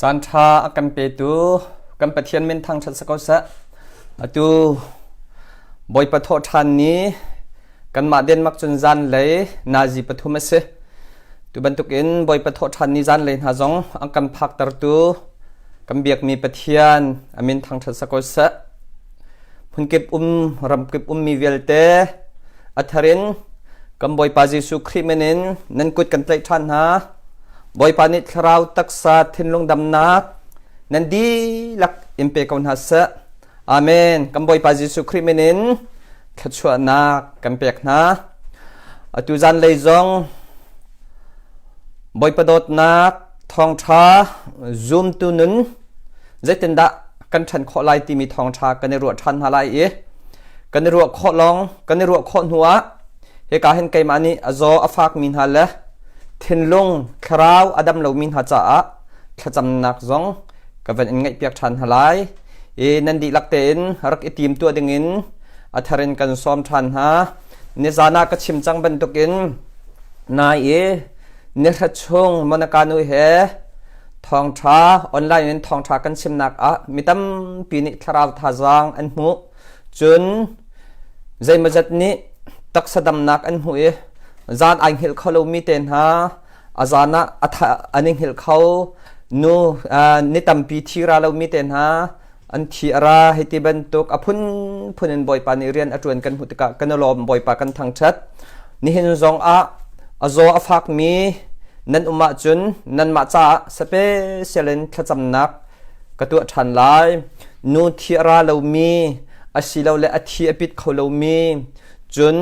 Caanṭha a kan petu kan Pathian min thangṭhat si ko seh. Atu Bawipa thawhṭhan ni kanmah Denmark cun zanlei nazi pathum a si. Tu bantukin Bawipa thawhṭhan ni zanlei hna zong an kan phaktertu kan biakmi Pathian a min thangṭhat si ko seh. Hmunkip um ramkip ummi vialte a thar in kan Bawipa Jesuh Khrih min in nan kut kan tlaih ṭhan hna. Bawipa nih thlarau taksa thinlung damnak nan dihlak in pe ko hna seh. Amen. Kan Bawipa Jesuh Khrih min in thluachuahnak kan pek hna. Atu zanlei zong Bawipa dawtnak thawngṭha zumtu nun zeitindah kan ṭhan khawh lai timi thawngṭha kan i ruah ṭhan hna lai i kan i ruah khawh lawng kan i ruah khawh hnuah Hika hin keimah nih a zaw a fakmi hna le thinlung thlarau a dam lomi hna caah thlacamnak zong ka van in ngaihpiak ṭhan hna lai i nan dihlak tein rak i tim tuah dingin a thar in kan sawm ṭhan hna. Nizan ah ka chim cang bantukin nai i nihra chung Monica nu he thawngṭha online in thawngṭha kan chimnak ah mi tampi nih thlarau thazaang an hmuh. Cun zeimawzat nih taksa damnak an hmuh i zan ai hngilh kho lomi te hna a zan ah an i hngilh kho nu ni tampi thi ra lomi te hna an thi a ra hei ti bantuk a phunphun in Bawipa nih rian a ṭuan kan hmuh tikah kan i lawm Bawipa kan thangṭhat nihin zong ah a zaw a fakmi nan um ahcun nanmah caah special in thlacamnak ka tuah ṭhan lai. Nu thi a ra lomi asilole a thi a pit kho lomi, cun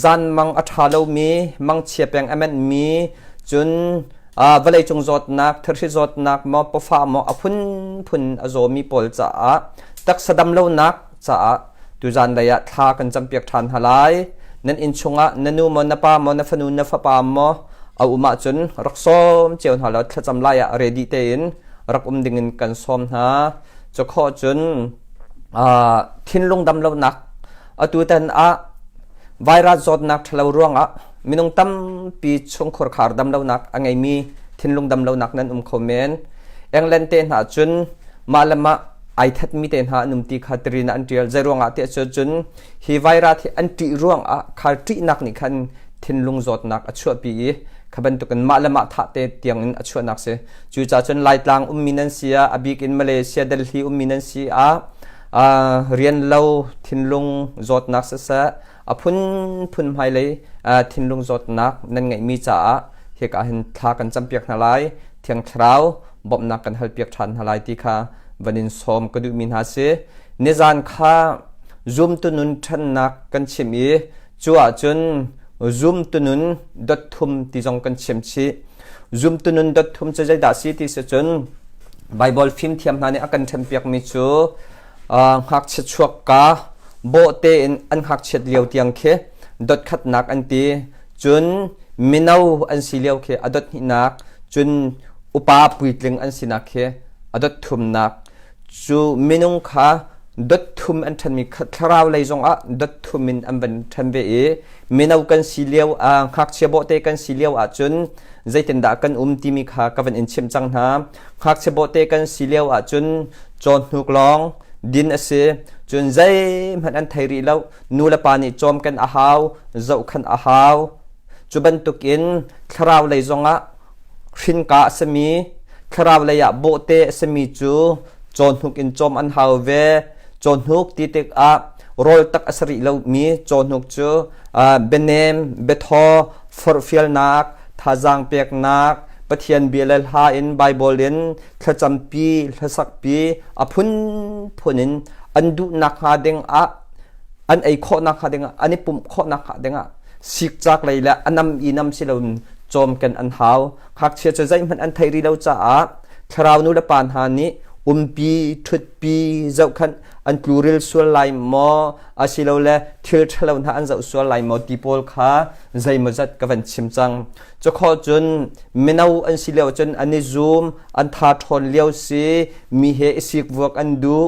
zanmang a ṭha lomi, mangchia peng a menhmi, cun vawleicung zawtnak, thirhri zawtnak maw, pawfah maw a phunphun a zawmi pawl caah taksa dam lonak caah tuzan lei ah thla kan campiak ṭhan hna lai. Nan inn chungah na nu maw, na pa maw, na fanu, na fapa maw a um ahcun rak sawm cio hna law thlacam lai ah ready tein rak um dingin kan sawm hna. Cukhawh cun thinlung damlonak atutan ah virus zawtnak ṭhalo ruangah minung tampi chungkhur khar damlonak a ngeimi thinlung damlonak nan um kho men. England te hna cun mah le mah ai thatmi te hna an um ti kha tirin an ṭial. Zeiruangah tiah cun hi virus hi an ṭih ruangah kha ṭihnak nih khan thinlung zawtnak a chuahpi i kha bantukin mah le mah thah te tiangin a chuahnak si. Cucaah cun Laitlang ummi nan si ah, a bik in Malaysia, Delhi ummi nan si ah, rian lo thinlung zawtnak siseh, a phunphun hmailei thinlung zawtnak nan ngeihmi caah hika hin thla kan campiak hna lai. Thiang Thlarau bawmhnak kan halpiak ṭhan hna lai ti kha van in sawm ka duhmi hna si. Nizan kha zumtu nun ṭhannak kan chim i cu ahcun zumtu nun dot thum ti zong kan chim chih. Zumtu nun dot thum cu zeidah si ti si cun Baibal fimthiam hna nih a kan ṭhenpiakmi cu ngakchia chuakka bawhte in an ngakchiat lio tiang khi dot khatnak an ti. Cun mino an si lio khi a dot hnihnak, cun upa puitling an sinak khi a dot thumnak. Cu minung kha dot thum an ṭhenmi thlarau lei zongah dot thum in an van ṭhen ve i mino kan si lio ah ngakchia bawhte kan si lio ahcun zeitindah kan um timi kha ka van in chimh cang hna. Ngakchia bawhte kan si lio ahcun cawhnuk lawng din a si. Cun zeihmanh an thei rih lo. Nu le pa nih cawm kan a hau, zohkhanh a hau. Cu bantukin thlarau lei zongah hrinka a simi, thlarau lei ah bawhte a simi cu cawhnuk in cawm an hau ve. Cawhnuk ti tikah rawl tak a si rih lomi cawhnuk cu bianem, biathaw, forhfialnak, thazaang peknak, Pathian bia le hla in Baibal in thlacampi, hlasakpi a phunphun in an duhnak hnga ding ah an ei khawhnak hnga ding ah an i pumh khawhnak hnga ding ah sikcak lei le a nam i nam si loin cawmken an hau. Ngakchia cu zeihmanh an theih rih lo caah thlarau nu le pa hna nih umpi, ṭhutpi, zohkhanh an tluril sual lai maw asilole thil ṭhalo hna an zoh sual lai maw ti pawl kha zeimawzat ka van chim cang. Cukhawh cun mino an si lio cun an i zum, an tha ṭhawn lio si, mi he i sikvuak an duh.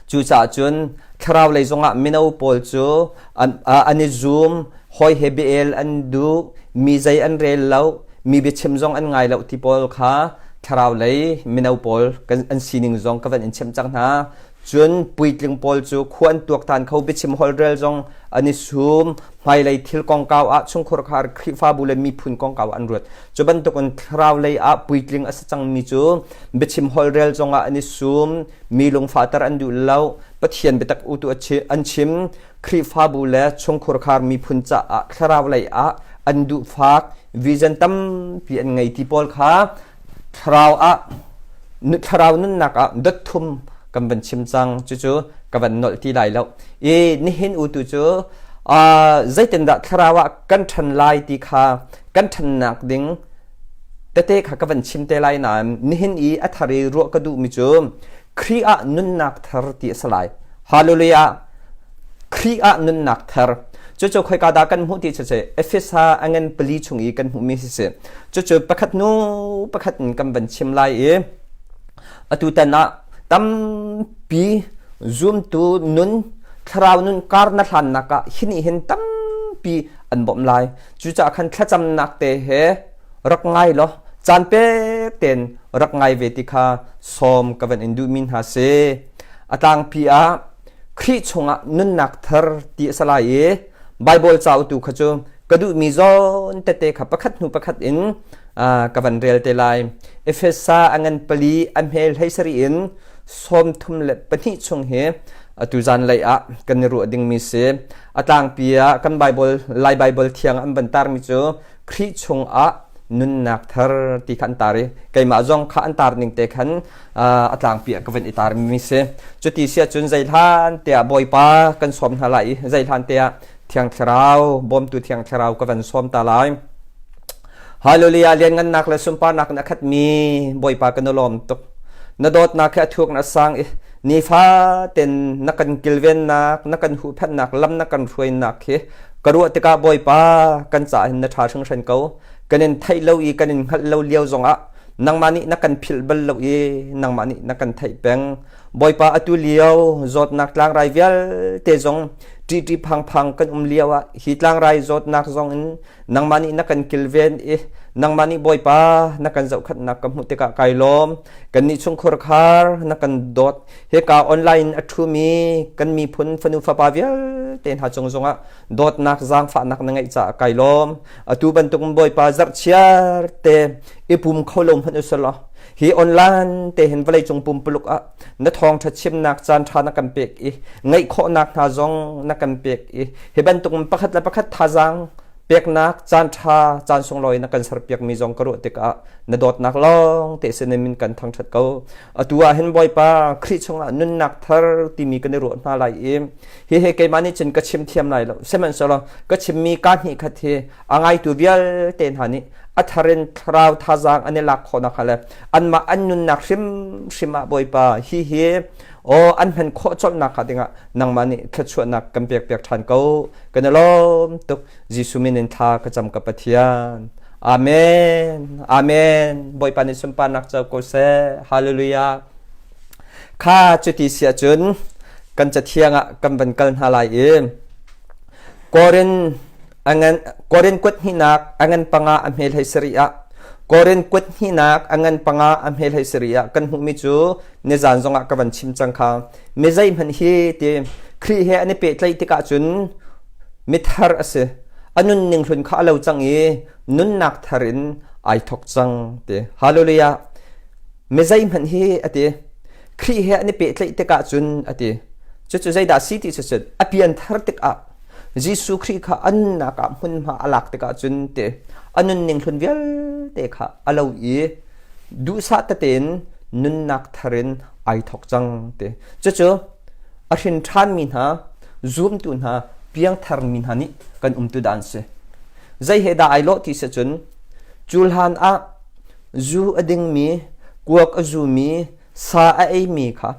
Cucaah cun thlarau lei zongah mino pawl cu an i zum, hawi he bia-el an duh, mi zei an rel lo, mi biachim zong an ngai lo ti pawl kha Thlarau lei mino pawl kan an sining zong ka van in chimh cang hna. Cun puitling pawl cu khua an tuaktan kho, biachim holhrel zong an i sum, hmailei thil kongkau ah chungkhurkhar Khrihfabu le miphun kongkau ah an ruat. Cu bantukin thlarau lei ah puitling a si cangmi cu biachim holhrel zong ah an i sum, mi lungfahter an duh lo, Pathian biatak utu an chim, Khrihfabu le chungkhurkhar miphun caah thlarau lei ah an duhfak, vision tampi an ngei ti pawl kha thlarau ah thlarau nunnak ah dot thum kan van chim cang. Cucu ka van nolh ti lai lo. I nihin utu cu zeitindah thlarau ah kan ṭhan lai ti kha kan ṭhannak ding tete kha ka van chim te lai nain nihin i a thar i ruah ka duhmi cu Khrih ah nunnak thar ti a si lai. Hallelujah! Khrih ah nunnak thar. Cucu khoika dah kan hmuh ti cu Efesa a ngan pali chung i kan hmuhmi si si. Cucu pakhat hnu pakhat in kan van chim lai i atu tan ah tampi zumtu nun thlarau nun kar na hlannak ah hi nih hin tampi an bawmh lai. Cucaah khan thlacamnak te he rak ngai law caan pek tein rak ngai ve ti kha sawm ka van in duhmi hna si. A tlangpi ah Khrih chungah nunnak thar ti a si lai i Baibal cauk tu kha cu ka duhmi zawn tete kha pakhat hnu pakhat in ka van rel te lai. Efesa a ngan pali a hmel hlei sarih in 32 chung hi atu zan lei ah kan i ruah dingmi si. A tlangpi ah kan Baibal Lai Baibal thiang an van tarmi cu Khrih chungah nunnak thar ti kha an tar i keimah zong kha an tar ning te khan a tlangpi ah ka van i tarmi si. Cuti si ahcun zeihlan tiah Bawipa kan sawm hna lai i zeihlan tiah Thiang Thlarau, bawmtu Thiang Thlarau ka van sawm ta lai. Hallelujah, lianngannak le sunparnak in a khatmi Bawipa kan i lawm tuk. Na dawtnak hi a thuk na sang i nifatin na kan kilvennak, na kan huhphenhnak, lam na kan hruainak hi ka ruah tikah Bawipa kan caah hin na ṭha hringhran ko. Kan in theih lo i kan in hngalh lo lio zongah nangmah nih na kan philh bal lo i nangmah nih na kan theih peng. Bawipa atu lio zawtnak tlangrai vialte zong ṭihṭih phangphang kan um lio ah hi tlangrai zawtnak zong in nangmah nih na kan kilven i nangmah nih Bawipa na kan zohkhanhnak ka hmuh tikah kai lawm. Kannih chungkhur khar na kan dawt. Hika online a ṭhumi kan miphun fanu fapa vialte hna cung zongah dawtnak zaangfahnak na ngeih caah kai lawm. Atu bantuk Bawipa zarhchiar te i pum kho lo hmanh usalaw hi online te hin vawleicung pumpuluk ah na thawngṭha chimnak caan ṭha na kan pek i ngaih khawhnak hna zong na kan pek i hi bantuk pakhat le pakhat thazaang peknak caan ṭha caan sunglawi na kan serpiakmi zong ka ruah tikah na dawtnak lawng te sin in kan thangṭhat ko. Atu ah hin Bawipa Khrih chungah nunnak thar timi kan i ruah hna lai i hihi keimah nih cun ka chim thiam lai lo. Sihmanhsehlaw ka chimmi kaa hnih khat hi a ngaitu vialte hna nih a thar in thlarau thazaang an i lak khawh nakhnga le anmah an nunnak hrimhrim ah Bawipa hi hi aw an hman khawh colh nakhnga dingah nangmah nih thluachuahnak kan pekpiak ṭhan ko. Kan i lawm tuk. Jesuh min in thla ka cam ka Pathian. Amen. Amen. Bawipa nih sunparnak co ko seh. Hallelujah. Kha cuti si ahcun kan cathiang ah kan van kal hna lai i Korin angan Korin kuat hnihnak a ngan panga a hmel hei sarih ah Korin kuat hnihnak a ngan panga a hmel hei sarih ah kan hmuhmi cu nizan zongah ka van chim cang kha mi zeihmanh hi ti Khrih he an i pehtlaih tikah cun mithar a si a nunning hlun kha a lo cang i nunnak thar in ai thok cang ti hallelujah mi zeihmanh hi a ti Khrih he an i pehtlaih tikah cun a ti cucu zeidah si ti cu a pian thar tikah Jesuh Khrih kha a nunnak ah hmunhma a lak tikah cun ti a nunning hlun vialte kha a lo i duhsah tein nunnak thar in ai thok cang ti cucu a hrin ṭhanmi hna zumtu hna piangtharmi hna nih kan umtu dan si zei he dah ai lawh ti si cun cu hlan ah zu a dingmi kuak a zumi sa a eimi kha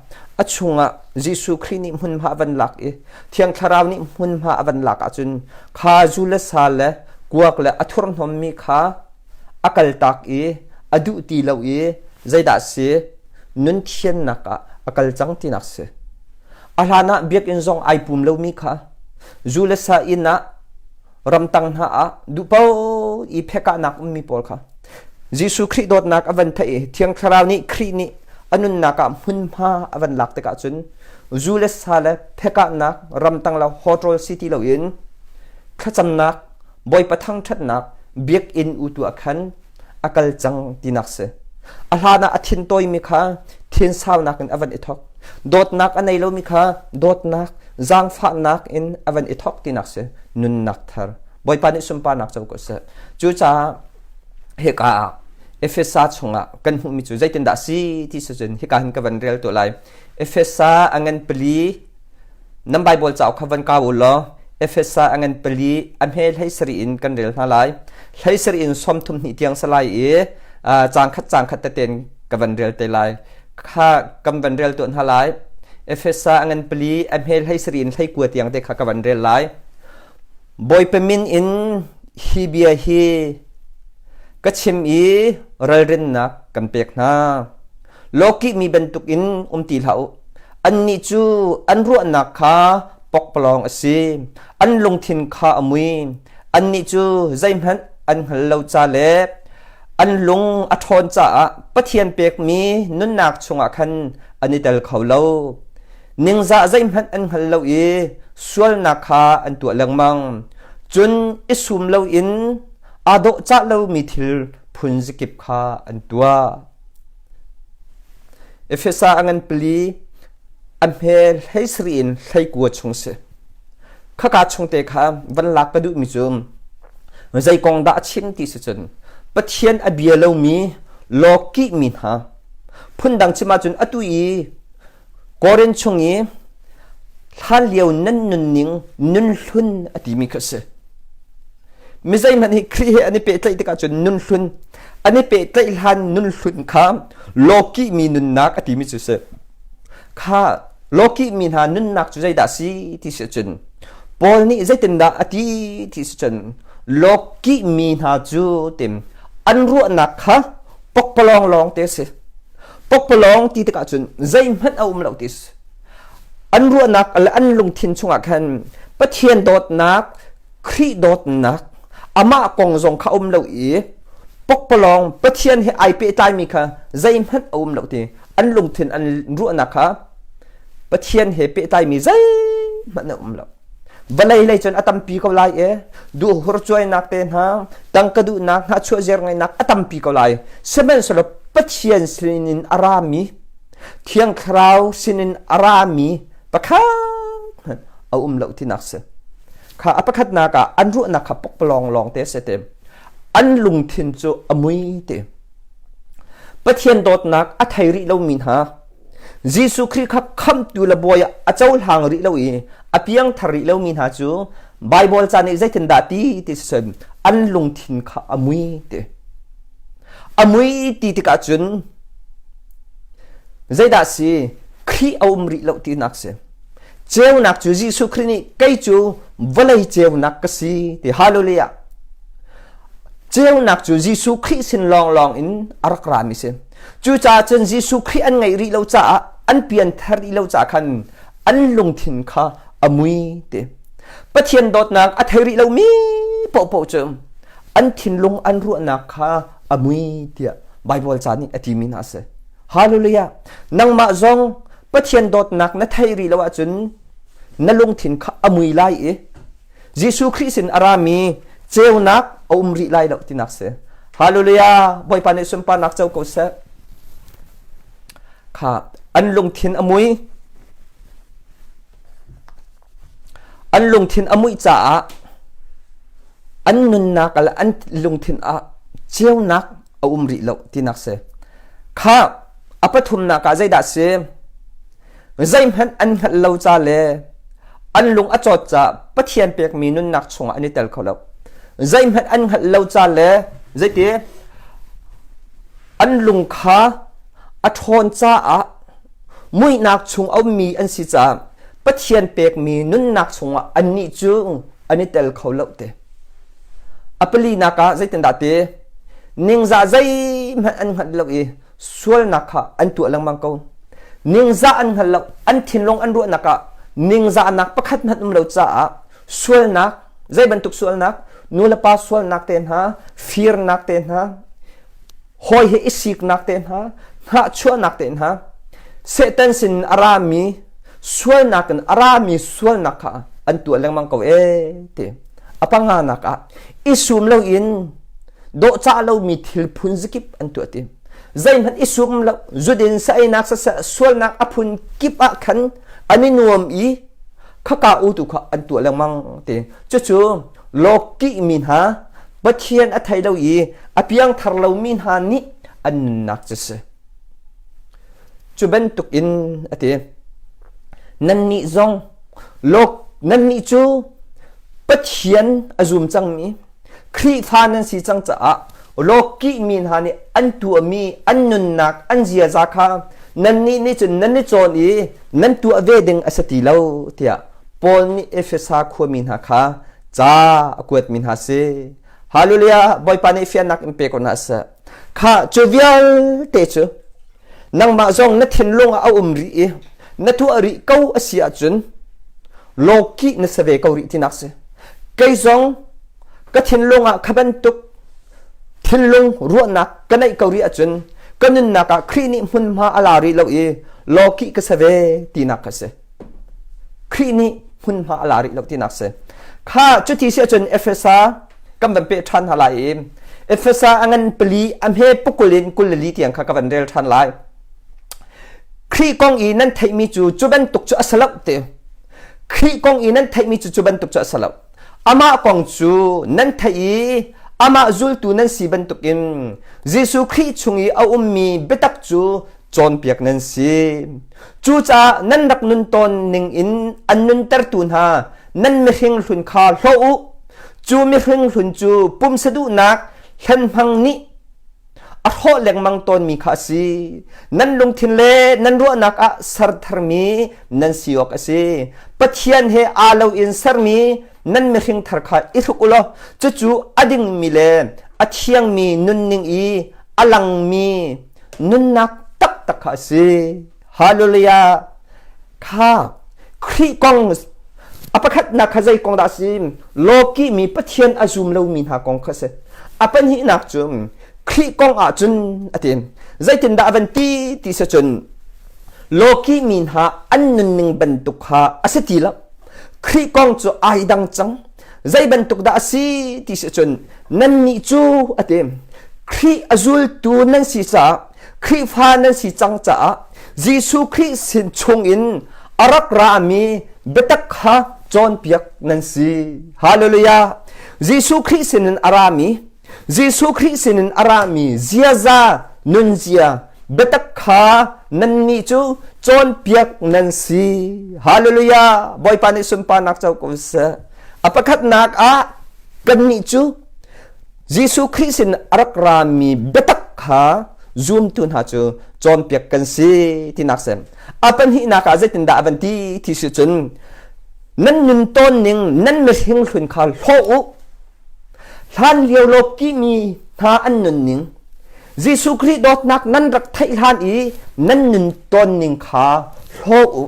a chungah Jesuh Khrih nih hmunhma a van lak i Thiang Thlarau nih hmunhma a van lak ahcun kha zu le sa le kuak le a thurhnawmmi kha a kaltak i a duh ti lo i zeidah si nun thiannak ah a kal cang tinak si. A hlan ah biakinn zong ai pum lomi kha zu le sa inn ah ramtang hna ah duhpo i phekahnak ummi pawl kha. Jesuh Khrih dawtnak a van theih i Thiang Thlarau nih Khrih nih a nunnak ah hmunhma a van lak tikah cun zu le sa le phekahnak ramtang lo hawṭawl si ti loin thlacamnak Bawipa thangṭhatnak biakinn u tu ah khan a kal cang tinak si. A hlan ah a thin tawimi kha thinsaunak in a van i thawk. Dawtnak a nei lomi kha dawtnak, zaangfahnak in a van i thawk tinak si. Nunnak thar. Bawipa nih sunparnak co ko seh. Cucaah hika ah Efesa chungah kan hmuhmi cu zeitindah si ti si cun hika hin ka van rel tuah lai. Efesa a ngan pali nan Bible cauk kha van kau u law Efesa a ngan pali a hme hlei sarih in kan rel hna lai. Hlei sarih in 32 tiang sa lai i caang khat caang khat teten ka van rel te lai. Kha kan van rel tuah hna lai. Efesa a ngan pali a hme hlei sarih in hlei kua tiang te kha ka van rel lai. Bawipa min in hi bia hi ka chim i ralrinnak kan pek hna. Lawkihmi bantukin um ti hlah u. Annih cu an ruahnak kha pokpalawng a si. An lungthin kha a mui. Annih cu zeihmanh an hngal lo ca le an lung a ṭhawn caah Pathian pekmi nunnak chungah khan an i tel kho lo. Ningzah zeihmanh an hngal lo i sualnak kha an tuah lengmang. Cun i sum loin aa dawhcah lomi thil phun zakip kha an tuah. Efesa a ngan pali a hme hlei sarih in hlei kua chung si. Khaka chungte kha van lak ka duhmi cu zei kong dah a chim ti si cun Pathian a bia lomi lawkihmi hna phundang chim ahcun atu i Korin chung i hlanlio nan nunning nunhlun a timi kha a si. Mi zeihmanh hi Khrih he an i pehtlaih tikah cun nunhlun an i pehtlaih hlan nunhlun kha lawkihmi nunnak a timi cu si. Kha lawkihmi hna nunnak cu zeidah si ti si cun Paul nih zeitindah a ti ti si cun lawkihmi hna cu tim an ruahnak kha pokpalawng lawng te si. Pokpalawng ti tikah cun zeihmanh a um lo ti an ruahnak le an lungthin chungah khan Pathian dawtnak, Khrih dawtnak, amah kong zong kha um lo i pokpalawng Pathian he ai pehtlaimi kha zeihmanh a um lo ti an lungthin an ruahnak kha Pathian he pehtlaimi zeihmanh a um lo. Vawlei lei cun a tampi ko lai i duhhur cuainak te hna, tangka duhnak, hnahchuah ziar ngaihnak a tampi ko lai. Sihmanhsehlaw Pathian sinin a rami, Thiang Thlarau sinin a rami pakhat hmanh a um lo tinak si. Kha a pakhatnak ah an ruahnak kha pokpalawng lawng te a si te. An lungthin cu a mui te. Pathian dawtnak a thei rih lomi hna Jesuh Khrih kha khamhtu le bawi ah a cohlang rih lo i a piangthar rih lomi hna cu Baibal ca nih zeitindah ti ti si an lungthin kha a mui ti. A mui ti tikah cun zeidah si Khrih a um rih lo tinak si. Ceunak cu Jesuh Khrih nih kei cu vawlei ceunak ka si ti hallelujah. Ceunak cu Jesuh Khrih sin lawnglawng in a rak rami si. Cucaah cun Jesuh Khrih an ngeih rih lo caah an pianthar rih lo caah khan an lungthin kha a mui ti. Pathian dawtnak a thei rih lomi paohpaoh cu an thinlung an ruahnak kha a mui tiah Baibal ca nih a timi hna a si. Hallelujah! Nangmah zong Pathian dawtnak na theih rih lo ahcun na lungthin kha a mui lai i Jesuh Khrih sin a rami ceunak a um rih lai lo tinak si. Hallelujah! Bawipa nih sunparnak co ko seh. Kha an lungthin a mui. An lungthin a muih caah an nunnak le an lungthin ah ceunak a um rih lo tinak si. Kha a pathumnak ah zeidah si? Zeihmanh an hngalh lo ca le an lung a cawt caah Pathian pekmi nunnak chungah an i tel kho lo. Zeihmanh an hngalh lo ca le zeiti an lung kha a ṭhawn caah muihnak chung a ummi an si caah Pathian pekmi nunnak chungah annih cu an i tel kho lo te. A palinak ah zeitindah ti ningzah zeihmanh an hngalh lo i sualnak kha an tuah lengmang ko. Ningzah an hngal lo, an thinlung an ruahnak ah ningzahnak pakhat hmanh um lo caah sualnak, zei bantuk sualnak, nulepa sualnak te hna, firnak te hna, Hawi he i siknak te hna, hnahchuahnak te hna, Satan sin a rami sualnak in a rami sualnak kha an tuah lengmang ko ee ti. A panganak ah i sum loin dawhcah lomi thil phun zakip an tuah ti. Zeihmanh i sum lo, zudin saeinak siseh sualnak a phun kip ah khan an i nuam i khaka u tu kha an tuah lengmang ti. Cucu lawkih mi hna Pathian a thei lo i a piangthar lomi hna nih an nunnak cu si. Cu bantuk in a ti. Nannih zong lawk nannih cu Pathian a zum cangmi Khrihfa nan si cang caah lawkih mi hna nih an tuahmi an nunnak an ziaza kha nannih nih cun nan i cawn i nan tuah ve ding a si ti lo tiah Paul nih Efesa khuami hna kha ca a kuatmi hna si. Hallelujah! Bawipa nih fiannak in pe ko hna seh. Kha cu vialte cu nangmah zong na thinlung ah a um rih i na tuah rih ko a si ahcun lawkih na si ve ko rih tinak si. Kei zong ka thinlung ah kha bantuk thinlung ruahnak ka neih ko rih ahcun ka nunnak ah Khrih nih hmunhma a la rih lo i lawkih ka si ve tinak kha si. Khrih nih hmunhma a la rih lo tinak si. Kha cuti si ahcun Efesa kan van peh ṭhan hna lai i Efesa a ngan pali a hme pukul in 24 tiang kha ka van rel ṭhan lai. Khrih kong i nan theihmi cu cu bantuk cu a si lo ti. Khrih kong i nan theihmi cu cu bantuk cu a si lo. Amah kong cu nan theih i amah zultu nan si bantukin Jesuh Khrih chung i a ummi biatak cu cawnpiak nan si. Cucaah nan rak nun tawn ning in an nuntertu hna nan mihring hlun kha hlaw u. Cu mihring hlun cu pumsa duhnak hlenhmang nih a hrawh lengmang tawnmi kha a si. Nan lungthin le nan ruahnak ah ser tharmi nan si awk a si. Pathian he aa lo in sermi nan mihring thar kha i hruk u law cucu a dingmi le a thiangmi nunning i a langmi nunnak taktak kha a si. Hallelujah. Kha Khrih kong a pakhatnak kha zei kong dah a si? Lawkih mi Pathian a zum lomi hna kong kha a si. A pahnihnak cu Khrih kong ah cun a ti. Zeitindah a van ti ti si cun lawkih mi hna an nunning bantuk kha a si ti lo. Khrih kong cu ai dang cang. Zei bantuk dah a si ti si cun nannih cu a ti. Khrih a zultu nan si caah Khrihfa nan si cang caah Jesuh Khrih sin chungin a rak rami biatak kha cawnpiak nan si. Hallelujah! Jesuh Khrih sinin a rami Jesuh Khrih sinin a rami ziaza nunzia biatak kha nannih cu cawnpiak nan si. Hallelujah! Bawipa nih sunparnak co ko seh. A pakhatnak ah kannih cu Jesuh Khrih sin a rak rami biatak kha zumtu hna cu cawnpiak kan si tinak si. A pahnihnak ah zeitindah a van ti ti si cun nan nun tawn ning nan mihring hlun kha hlaw u. Hlan lio lawkihmi hna an nun ning Jesuh Khrih dawtnak nan rak theih hlan i nan nun tawn ning kha hlaw u.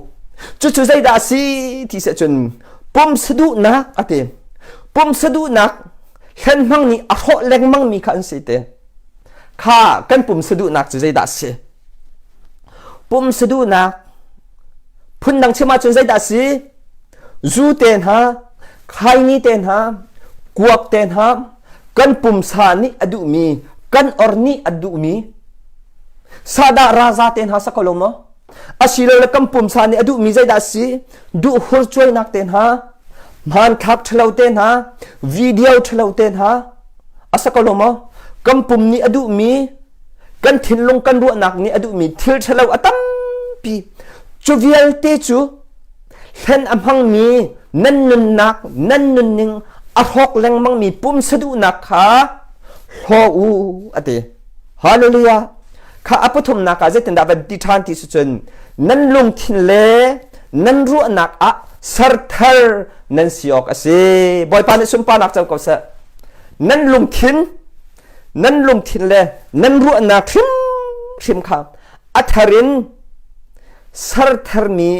Cucu zeidah a si ti si cun pumsa duhnak a ti. Pumsa duhnak hlenhmang nih a hrawh lengmang mi kha an si te. Kha kan pumsa duhnak cu zeidah a si? Pumsa duhnak phundang chim ahcun zeidah a si? Zu te hna, khaini te hna, kuak te hna, kan pumsa nih a duhmi, kan or nih a duhmi, sadah raza te hna sa ko lo maw? Asilole kan pumsa nih a duhmi zeidah a si? Duhhur cuainak te hna, hmanthlak ṭhalo te hna, video ṭhalo te hna, a sa ko lo maw? Kan pum nih a duhmi, kan thinlung kan ruahnak nih a duhmi thil ṭhalo a tampi. Cu vialte cu hlen a hmangmi nan nunnak, nan nunning a hrawk lengmangmi pumsa duhnak kha hlaw u a ti. Hallelujah! Kha a pathumnak ah zeitindah van ti ṭhan ti si cun nan lungthin le nan ruahnak ah serthar nan si awk a si. Bawipa nih sunparnak co ko seh. Nan lungthin, nan lungthin le nan ruahnak hrimhrim kha a thar in sertharmi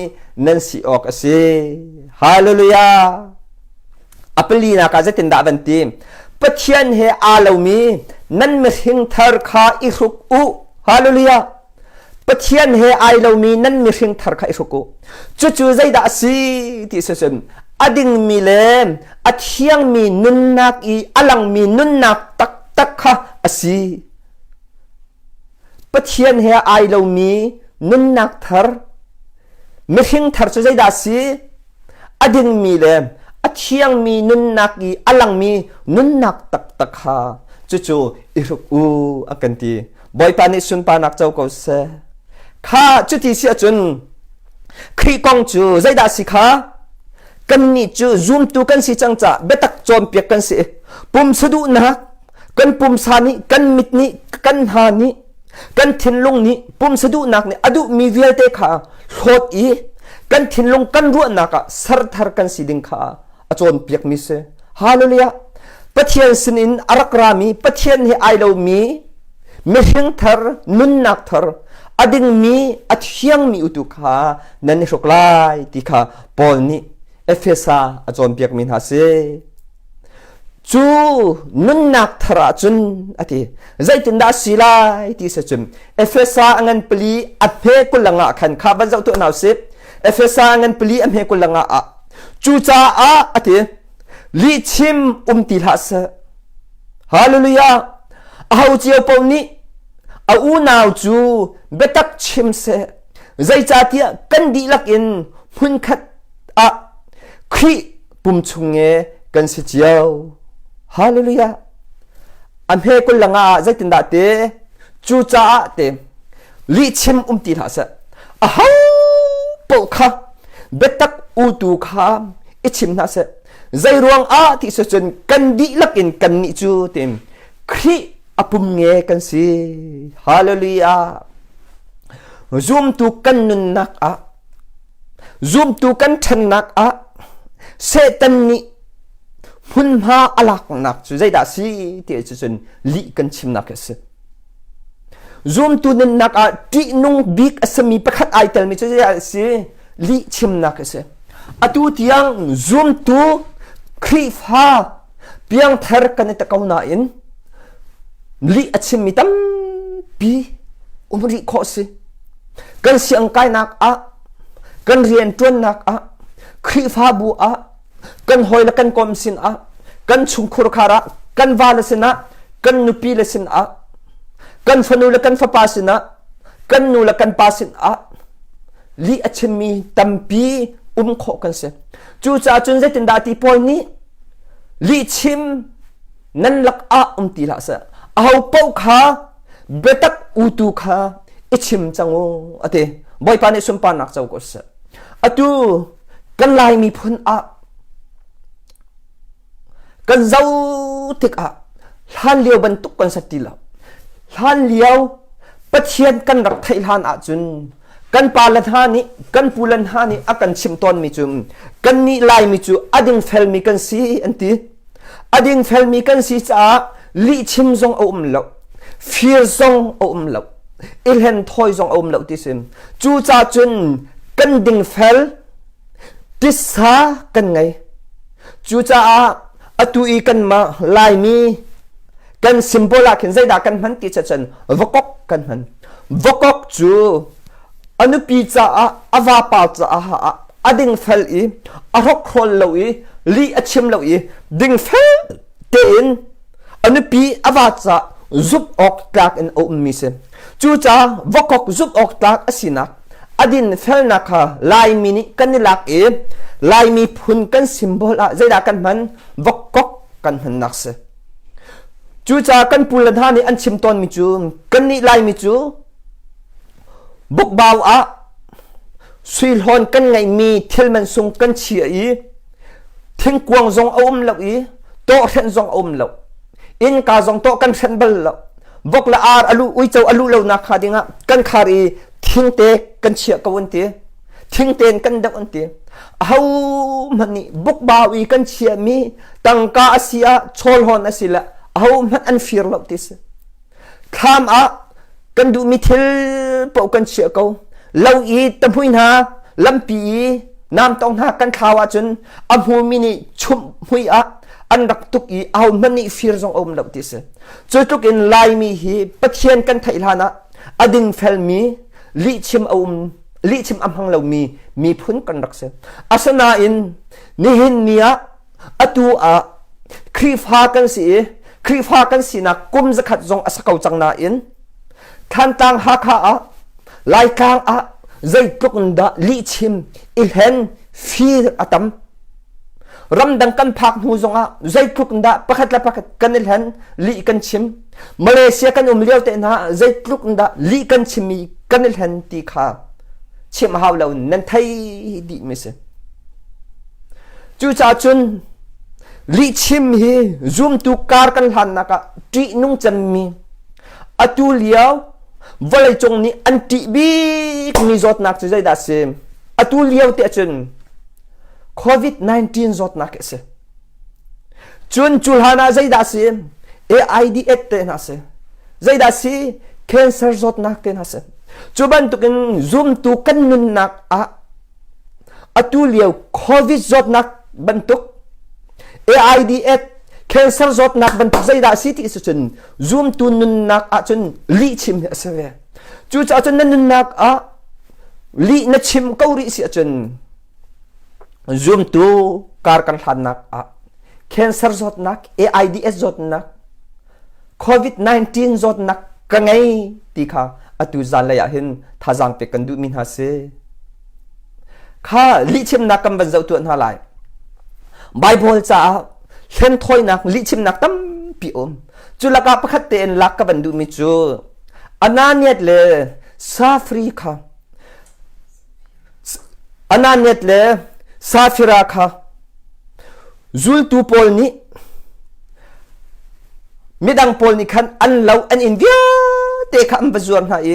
nan si awk a si. Hallelujah! A palinak ah zeitindah van ti? Pathian he aa lomi nan mihring thar kha i hruk u. Hallelujah. Pathian he ai lomi nan mihring thar kha i hruk u. Cucu zeidah a si ti si cun a dingmi le a thiangmi nunnak i a langmi nunnak taktak kha a si. Pathian he ai lomi nunnak thar mihring thar cu zeidah a si? A dingmi le a thiangmi nunnak i a langmi nunnak taktak kha cucu i hruk u a kan ti. Bawipa nih sunparnak co ko seh. Kha cuti si ahcun Khrih kong cu zeidah a si kha? Kannih cu zumtu kan si cang caah biatak cawnpiak kan si. Pumsa duhnak kan pumsa nih kan mit nih kan hna nih kan thinlung nih pumsa duhnak nih a duhmi vialte kha hlawt i kan thinlung kan ruahnak ah serthar kan si ding kha a cawnpiakmi si. Hallelujah! Pathian sinin a rak rami Pathian he ai lomi mihring thar nunnak thar a dingmi a thiangmi utu kha nan i hruk lai ti kha Paul nih Efesa a cawnpiakmi hna si. Cu nunnak thar ah cun a ti. Zeitindah a si lai ti si cun Efesa a ngan pali a hme kulanga khan kha van zoh tuah hna usih. Efesa a ngan pali a hme kulanga ah cucaah a ti lihchim um ti hlah seh. Hallelujah! Aho cio paoh nih a unau cu biatak chim seh. Zeicahtiah kan dihlak in hmunkhat ah Khrih pum chung nge kan si cio. Hallelujah! A hme kul langa ah zeitindah te cucaah te lihchim um ti hlah seh. Aho paoh kha biatak utu kha i chim hna seh. Zei ruang ah ti si cun kan dihlak in kannih cu tim Khrih a pum nge kan si. Hallelujah! Zumtu kan nunnak ah Zumtu kan ṭhennak ah Satan nih hmunhma a laknak cu zeidah a si ti cu cun lih kan chimnak a si. Zumtu nunnak ah ṭihnung bik a simi pakhat ai telmi cu zeidah a si? Lih chimnak a si. Atu tiang zumtu Khrihfa piangthar kan i ta ko nain lih a chimmi tampi um rih khawh si. Kan siangkainak ah, kan rianṭuannak ah, Khrihfabu ah, kan hawi le kan kom sin ah, kan chungkhur khar ah, kan vale sinah, kan nupi le sinah, kan fanu le kan fapa sinah, kan nu le kan pa sinah lih a chimmi tampi um khawh kan si. Cucaah cun zeitindah ti Paul nih lihchim nan lakah um ti hlah seh. Aho paoh kha biatak utu kha i chim cang u a ti. Bawipa nih sunparnak co ko seh. Atu kan Lai miphun ah kan zoh tikah hlan lio bantuk kan si ti lo. Hlan lio Pathian kan rak theih hlan ahcun kan pa le hna nih kan pu le hna nih a kan chimh tawnmi cu kannih Laimi cu a dingfelmi kan si an ti. A dingfelmi kan si caah lihchim zong a um lo, fir zong a um lo, i hlenthawi zong a um lo ti si. Cucaah cun kan dingfel titsa kan ngei. Cucaah atu i kanmah Laimi kan symbol ah khin zeidah kan hman ti cun vakok kan hman. Vakok cu a nupi caah a vapa caah a dingfel i a hrokhrawl lo i lih a chim lo i dingfel tein a nupi a va caah zumh awk tlak in a ummi si. Cucaah vakok zumh awk tlak a sinak a dinfelnak kha Laimi nih kan i lak i Laimi phun kan symbol ah zeidah kan hman? Vakok kan hmannak si. Cucaah kan pu le hna nih an chim tawnmi cu kannih Laimi cu bukbau ah suihlawn kan ngeihmi thil mansung kan chia i thingkuang zong a um lo i tawhhrenh zong a um lo. Innka zong tawh kan hrenh bal lo. Vok le ar a luh uico a luh lonak hnga dingah kan khar i thingte kan chiah ko an ti. Thingte in kan deuh an ti. Ahohmanh nih bukbau i kan chiahmi tangka a si ah chawlhawn a si le ahohmanh an fir lo ti si. Thlam ah kan duhmi thil paoh kan chiah ko. Lo i tahmui hna, lampi i namtong hna kan thlau ahcun a hmumi nih chumh hmui ah an rak tuk i ahohmanh nih fir zong a um lo ti si. Cu tluk in Laimi hi Pathian kan theih hlan ah a dingfelmi lihchim a um lihchim a hmang lomi miphun kan rak si. Asinain nihin ni ah atu ah Khrihfa kan si i Khrihfa kan sinak kum zakhat zong a sa ko cang nain Thantlang Hakha ah Laitlang ah zeitluk in dah lihchim i hlen fir a tam. Ramdang kan phak hnu zongah zeitluk in dah pakhat le pakhat kan i hlen lih kan chim. Malaysia kan um lio te hna zeitluk in dah lih kan chimmi kan i hlen ti kha chim hau lo nan thei dih mi si. Cucaah cun lihchim hi zumtu kar kan hlannak ah ṭihnung cemmi atu lio vawleicung nih an ṭih bikmi zawtnak cu zeidah a si? Atu lio te ahcun COVID-19 zawtnak hi a si. Cun cu hlan ah zeidah a si? AIDS te hna a si. Zeidah a si? Cancer zawtnak te hna a si. Cu bantukin zumtu kan nunnak ah atu lio COVID zawtnak bantuk AIDS cancer zawtnak bantuk zeidah a si ti si cun zumtu nunnak ahcun lihchim hi a si ve. Cucaah cun na nunnak ah lih na chim ko rih si ahcun zumtu kar kan hlannak ah cancer zawtnak AIDS zawtnak COVID-19 zawtnak ka ngei ti kha atu zanlei ah hin thazaang pek kan duhmi hna si. Kha lihchimnak kan van zoh tuah hna lai. Bible caah hlenthawinak lihchimnak tampi um. Cu lakah pakhat tein lak ka van duhmi cu Ananias le Safri kha Ananias le Safira kha zultu pawl nih midang pawl nih khan an lo an inn vialte kha an va zuar hna i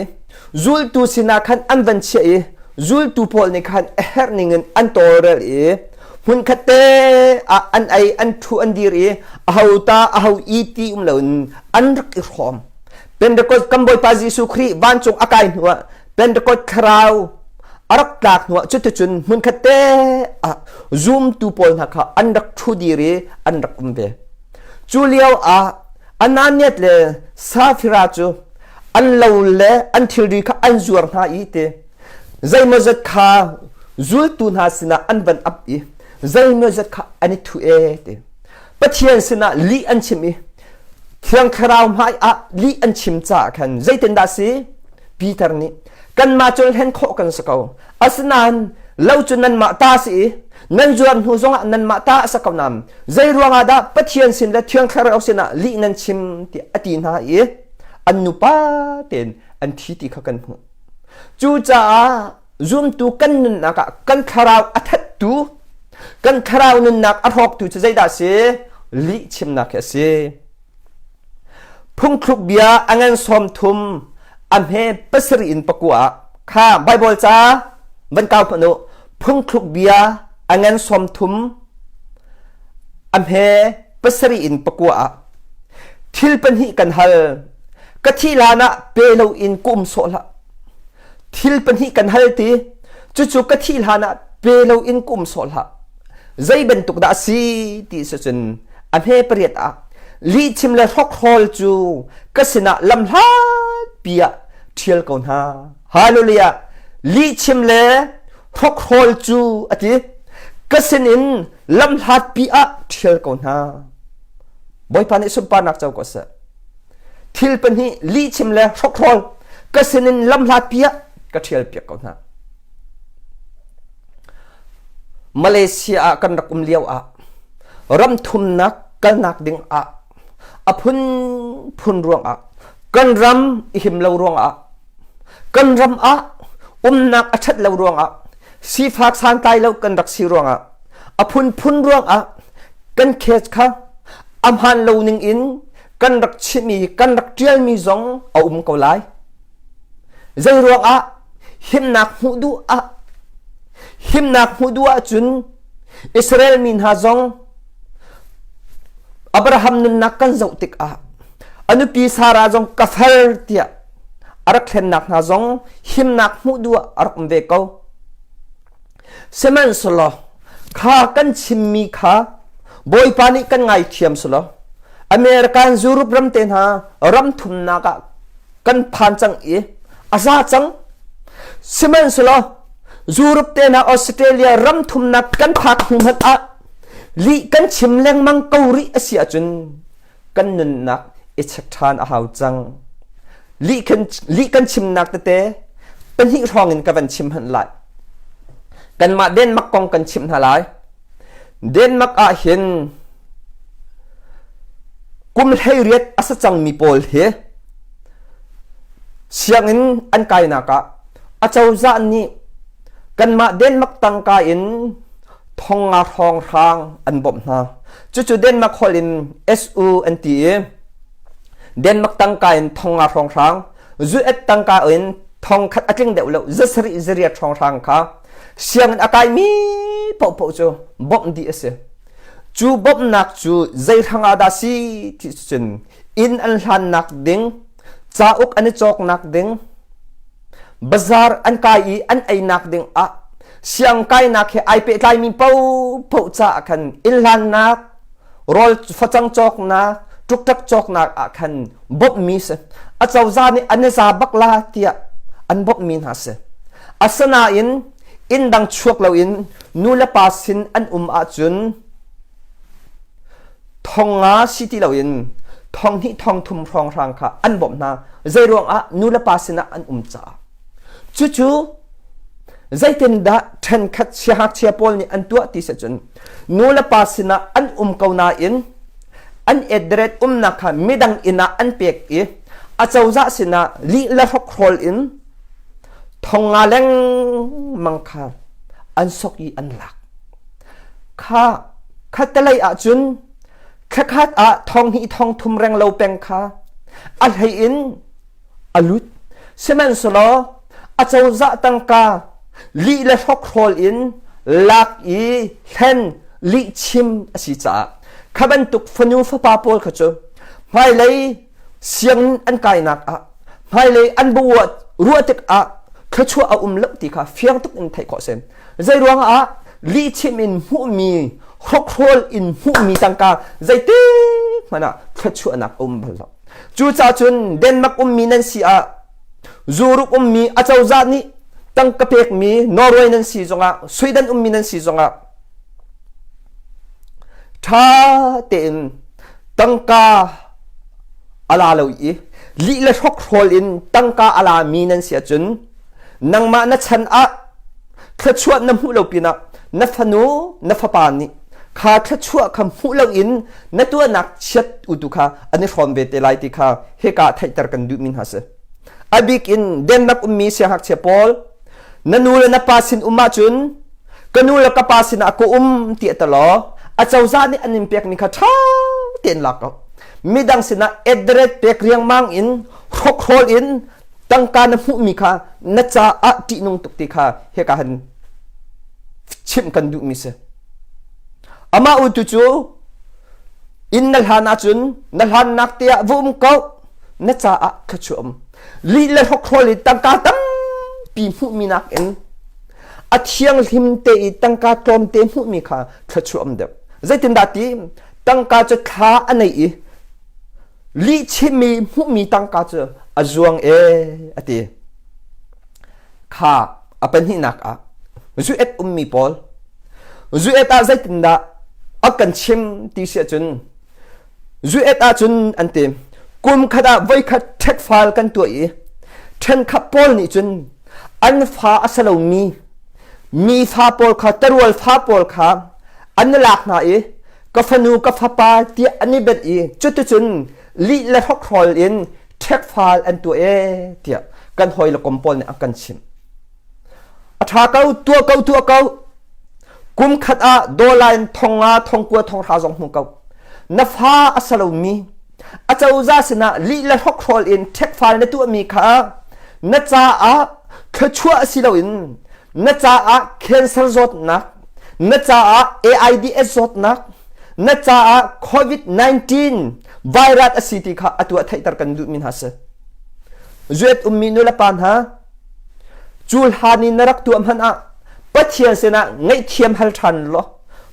zultu sinah khan an van chiah i zultu pawl nih khan a herh ningin an tawlrel i hmunkhat te ah an ei an ṭhu an dir i aho ta aho i ti um loin an rak i hrawm. Pentecost kan Bawipa Jesuh Khrih vancung a kai hnuah Pentecost thlarau a rak tlak hnuah cuticun hmunkhat te ah zumtu pawl hna kha an rak ṭhu dir i an rak um ve. Cu lio ah Ananias le Safira cu an lo le an thilri kha an zuar hna i ti zeimawzat kha zultu hna sinah an van ap i zeimawzat kha an i thuh e ti. Pathian sinah lih an chim i Thiang Thlarau hmai ah lih an chim caah khan zeitindah si? Peter nih kanmah cu hlen khawh kan si ko. Asinain lo cu nanmah ta si i nan zuar hnu zongah nanmah ta a si ko nain zei ruangah dah Pathian sin le Thiang Thlarau sinah lih nan chim tiah a ti hna i an nupa tein an thi ti kha kan hmuh. Cucaah zumtu kan nunnak ah kan thlarau a thattu kan thlarau nunnak a hrawktu cu zeidah a si? Lih chimnak hi a si. Phungthluk bia a ngan 30 a hme pasarih in pakua ah kha Bible ca van kau hmanh u. Phungthluk bia a ngan 30 a hme pasarih in pakua ah thil pahnih kan hal ka thih hlan ah pe loin ka um sawh hlah thil pahnih kan hal ti cucu ka thih hlan ah pe loin ka um sawh hlah zei bantuk dah a si ti si cun a hme pariat ah lihchim le hrokhrawl cu ka sinah lamhlat pi ah ṭhial ko hna hallelujah lihchim le hrokhrawl cu a ti ka sinin lamhlat pi ah ṭhial ko hna Bawipa nih sunparnak co ko seh thil pahnih lihchim le hrokhrawl ka sinin lamhlat pi ah ka ṭhial piak ko hna Malaysia ah kan rak um lio ah ram thumnak kalnak ding ah a phunphun ruangah kan ram i him lo ruangah kan ram ah umnak a ṭhat lo ruangah sifak santlai lo kan rak si ruangah a phunphun ruangah kan case kha a hmaan lo ning in kan rak chimmi kan rak ṭialmi zong a um ko lai. Zei ruangah himnak hmuh duh ah himnak hmuh duh ahcun Israel mi hna zong Abraham nunnak kan zoh tikah a nupi Sarah zong ka far tiah a rak thlennak hna zong himnak hmuh duh ah a rak um ve ko. Sihmanhsehlaw kha kan chimmi kha Bawipa nih kan ngaithiam selaw American Europe ram te hna ram thumnak ah kan phan cang i a za cang. Sihmanhsehlaw Europe te hna Australia ram thumnak kan phak hnu hmanh ah lih kan chim lengmang ko rih a si ahcun kan nunnak i check ṭhan a hau cang. Lih kan, lih kan chimnak tete pahnih hrawng in ka van chim hmanh lai. Kanmah Denmark kong kan chimh hna lai. Denmark ah hin kum 18 a sa cangmi pawl hi sianginn an kainak ah acozah nih kanmah Denmark tangka in thongnga hrawnghrang an bawmh hna. Cucu Denmark holh in SU an ti i Denmark tangka in thongnga hrawnghrang, US tangka in thongkhat a tling deuh lo, zasarih zariat hrawnghrang kha sianginn a kaimi paohpaoh cu bawmh dih a si. Cu bawmhnak cu zei hrang ah dah si ti cun inn an hlannak ding, cauk an i cawknak ding, bazar an kai i an einak ding ah siang kainak he ai pehtlaimi paohpaoh caah khan inn hlannak, rawl facang cawknak, ṭukṭak cawknak ah khan bawmhmi si. Acozah nih an i za bak la tiah an bawmhmi hna si. Asinain inn dang chuak loin nu le pa sin an um ahcun thong nga si ti loin thong hnih thong thum hrawnghrang kha an bawmh hna. Zeiruang ah nu le pa sinah an um caah. Cucu zeitindah ṭhenkhat siangngakchia pawl nih an tuah ti si cun nu le pa sinah an um ko nain an address umnak kha midang inn ah an pek i acozah sinah lih le hrokhrawl in thong nga lengmang kha an sok i an lak. Kha khattelei ahcun thlakhat ah thong hnih thong thum reng lo peng kha a hlei in a lut. Sihmanhsehlaw acozah tangka lih le hrokhrawl in lak i hlen lih chim a si caah kha bantuk fanu fapa pawl kha cu hmailei sianginn an kainak ah hmailei an ruah ruah tikah thluachuah a um lo ti kha fiang tuk in theih khawh si. Zeiruang ah lihchim in hmuhmi hrokhrawl in hmuhmi tangka zeitik hmanh ah thluachuahnak a um bal lo. Cucaah cun Denmark ummi nan si ah Zuruk ummi acozah nih tangka pekmi Norway nan si zongah Sweden ummi nan si zongah ṭha tein tangka a la lo i lih le hrokhrawl in tangka a lami nan si ahcun nangmah na chan ah thluachuah na hmuh lo pinah na fanu na fapa nih kha thluachuah kha hmuh loin na tuahnak chiat utu kha an i hrawm ve te lai ti kha hika theihter kan duhmi hna si. A bik in Denmark ummi siangngakchia pawl na nu le na pa sin um ahcun ka nu le ka pa sinah ka um ti a law acozah nih an in pekmi kha ṭha tein lak ko. Midang sinah address pek riangmang in hrokhrawl in tangka na hmuhmi kha na caah ṭihnung tuk ti kha hika han chimh kan duhmi si. Amah utu cu inn na hlan ahcun na hlannak te ah va um ko na caah thluachuah um. Lih le hrokhrawl i tangka tampi hmuhmi nakin a thianghlim te i tangka tlawmte hmuhmi kha thluachuah um deuh. Zeitindah ti tangka cu thla a nei i lihchimmi hmuhmi tangka cu a zuang e a ti. Kha a pahnihnak ah zu-et ummi pawl zu-et ah zeitindah a kan chim ti si ahcun zu-et ahcun an ti kum khat ah voikhat ṭhek fal kan tuah i ṭhenkhat pawl nih cun an fa a si lomi mi fa pawl kha tarual fa pawl kha an i lak hna i ka fanu ka fapa tiah an i benh i cuticun lih le hrokhrawl in ṭhekfal an tuah e tiah kan hawi le kom pawl nih an kan chimh. A ṭha ko, tuah ko, tuah ko. Kum khat ah dollar in thong nga, thong kua, thong hra zong hmu ko. Na fa a si lomi, acozah sinah lih le hrokhrawl in ṭhekfal na tuahmi kha na caah thluachuah si loin na caah cancer zawtnak, na caah AIDS zawtnak, na caah COVID-19 virus a si ti kha atu ah theihter kan duhmi hna si. Zuet ummi nulepa hna, cu hlan in na rak tuah hmanh ah Pathian sinah ngaihthiam hal ṭhan law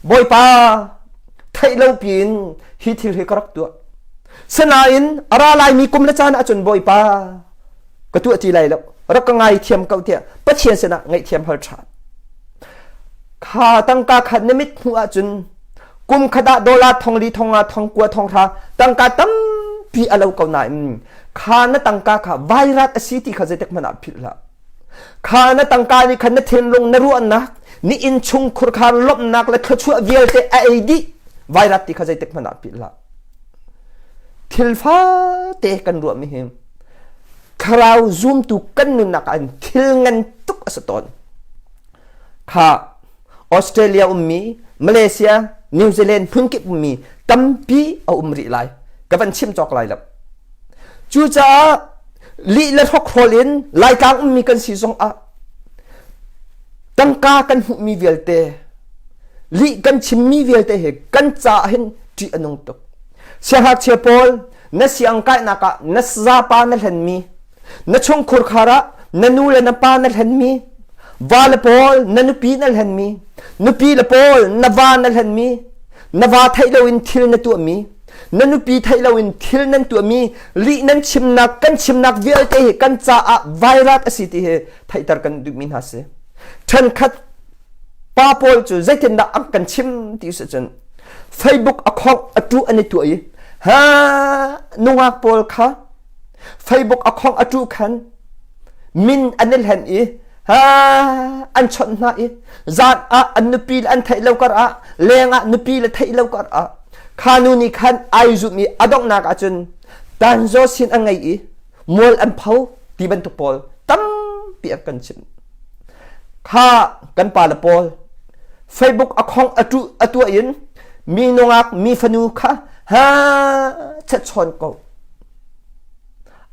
Bawipa. Theih lo piin hi thil hi ka rak tuah. Sinain a ra laimi kum le caan ahcun Bawipa ka tuah ti lai lo. Rak ka ngaithiam ko tiah Pathian sinah ngaihthiam hal ṭhan. Kha tangka kha na mit hmuh ahcun kum khat ah dollar thong li thong nga thong kua thong hra tangka tampi a lo ko nain kha na tangka kha vairat a si ti kha zeitik hmanh ah philh hlah. Kha na tangka nih khan na thinlung na ruahnak ni inn chung khurkhar lawmhnak le thluachuah vialte a ei dih vairat ti kha zeitik hmanh ah philh hlah. Thil fate kan ruahmi hi thlarau zumtu kan nunnak ah thil ngan tuk a si tawn. Kha Australia ummi, Malaysia, New Zealand hmunkip ummi tampi a um rih lai. Ka van chim cawk lai lo. Cucaah lih le hrokhrawl in Laitlang ummi kan si zong ah tangka kan hmuhmi vialte lih kan chimmi vialte hi kan caah hin ṭih a nung tuk. Siangngakchia pawl na siang kainak ah na zapa na hlenmi na chungkhur khar ah na nu le na pa na hlenmi va le pawl na nupi na hlenmi nupi le pawl na va na hlenmi na va theih loin thil na tuahmi na nupi theih loin thil nan tuahmi lih nan chimnak kan chimnak vialte hi kan caah vairat a si ti hi theihter kan duhmi hna si ṭhenkhat pa pawl cu zeitindah an kan chim ti si cun Facebook a khong a tu an i tuah i ha nungak pawl kha Facebook a khong a tu khan min an i hlen i ha an chawnh hna i zan ah an nupi le an theih lo kar ah leng ah nupi le theih lo kar ah kha nu nih khan ai zumh i a donghnak ahcun tanzo sin a ngei i mual an pho ti bantuk pawl tampi an kan chim kha kan pa le pawl Facebook a khong a tu a tuah in mi nungak mi fanu kha ha chat chawn ko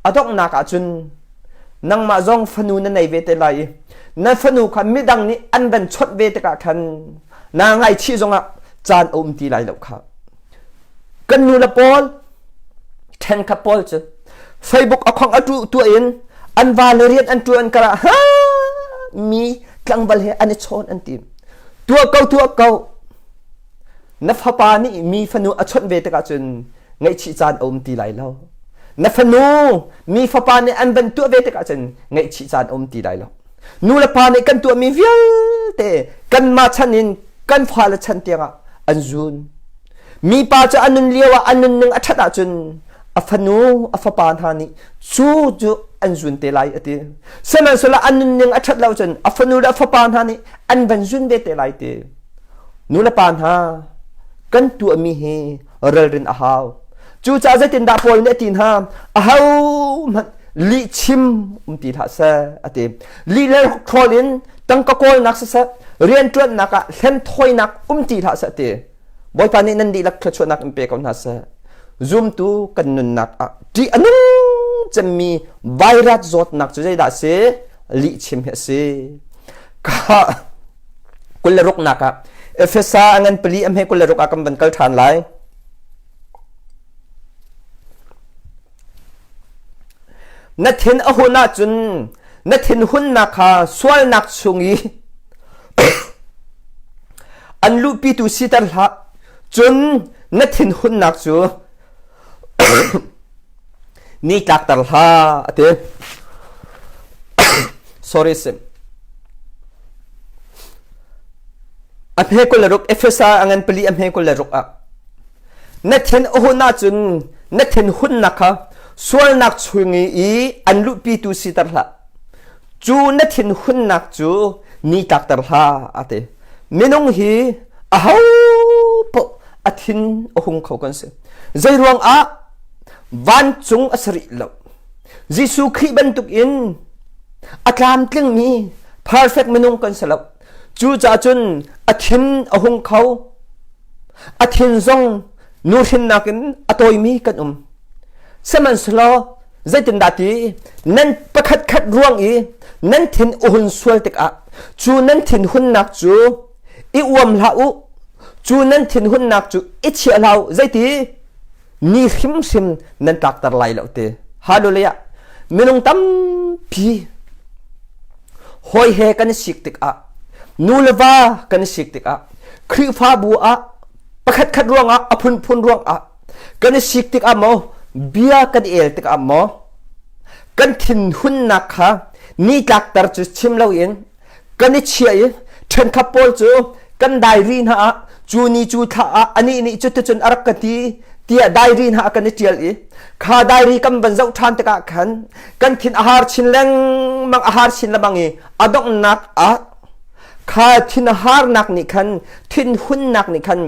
a donghnak ahcun nangmah zong fanu na nei ve te lai i na fanu kha midang nih an van chawnh ve tikah khan naa ngaichih zongah caan a um ti lai lo kha kan nu le pawl ṭhenkhat pawl cu Facebook a khong a tu tuah in an va le rian an ṭuan kar ah ha mi tlangval he an i chawn an ti tuah ko tuah ko na fapa nih mi fanu a chawnh ve tikah cun ngaihchih caan a um ti lai lo na fanu mi fapa nih an van tuah ve tikah cun ngaihchih caan a um ti lai lo nu le pa nih kan tuahmi vialte kanmah chan in kan fale chan tiangah an zun mi pa cu a nun lio ah a nunning a ṭhat ahcun a fanu a fapa hna nih cu cu an zun te lai a ti sihmanhsehlaw a nunning a ṭhat lo cun a fanu le a fapa hna nih an van zun ve te lai ti nu le pa hna kan tuahmi hi ralrin a hau. Cucaah zeitindah Paul nih a ti hna? Ahohmanh lih chim um ti hlah seh a ti. Lih le hrawl in tangka kawlnak siseh, rianṭuannak ah hlenthawinak um ti hlah seh a ti. Bawipa nih nan dihlak thluachuahnak in pe ko hna seh. Zumtu kan nunnak ah ṭih a nung cemmi vairat zawtnak cu zeidah a si? Lih chim hi a si. Ka 26 nak ah Efesa a ngan pali a hme 26 ah kan van kal ṭhan lai. Na thin a hun ahcun na thinhunnak kha sualnak chung i an luhpitu siter hlah. Cun na thinhunnak cu ni tlakter hlah a ti. Sorry sim. A hme 26 Efesa a ngan pali a hme 26 ah na thin a hun ahcun na thinhunnak kha sualnak chung i an luhpitu siter hlah. Cu na thinhunnak cu ni tlakter hlah a ti. Minung hi aho paoh a thin a hung kho kan si. Zeiruang ah vancung a si rih lo. Jesuh Khrih bantuk in a tlamtlingmi perfect minung kan si lo. Cucaah cun a thin a hung kho. A thin zong nuhrinnak in a tawimi kan um. Sihmanhsehlaw zeitindah ti nan pakhat khat ruang i nan thin a hun sual tikah cu nan thinhunnak cu i uam hlah u cu nan thinhunnak cu i chiah hlah u zeiti ni hrimhrim nan tlakter lai lo ti hallelujah minung tampi hawi he kan i sik tikah nu le va kan i sik tikah Khrihfabu ah. Pakhatkhat ruangah a phunphun ruangah kan i sik tikah maw bia kan i el tikah maw kan thinhunnak kha nitlakter cu chim loin kan i chiah i ṭhenkhat pawl cu kan diary hna ah cu ni cu thla ah anih nih cuticun a rak ka ti tiah diary hna ah kan i ṭial i kha diary kan van zoh ṭhan tikah khan kan thin a har chin lengmang a har chin lengmang i a donghnak ah kha thinharnak nih khan thinhunnak nih khan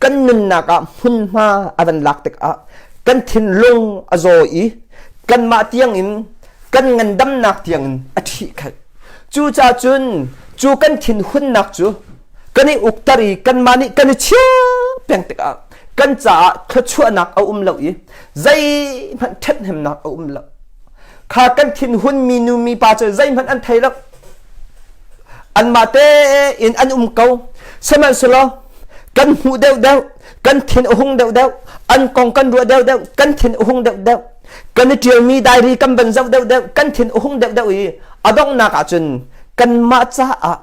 kan nunnak ah hmunhma a van lak tikah kan thinlung a zaw i kanmah tiangin kan ngandamnak tiangin a ṭhih khat. Cucaah cun cu kan thinhunnak cu kan i ukter i kanmah nih kan i chia peng tikah kan caah thluachuahnak a um lo i zeihmanh ṭhathnemnak a um lo. Kha kan thinhun mi nu mi pa cu zeihmanh an thei lo. Anmah tein an um ko. Sihmanhsehlaw kan hmuh deuhdeuh, kan thin a hung deuhdeuh, an kong kan ruah deuhdeuh, kan thin a hung deuhdeuh. Kan i ṭialmi diary kan van zoh deuhdeuh, kan thin a hung deuhdeuh i a donghnak ahcun kanmah caah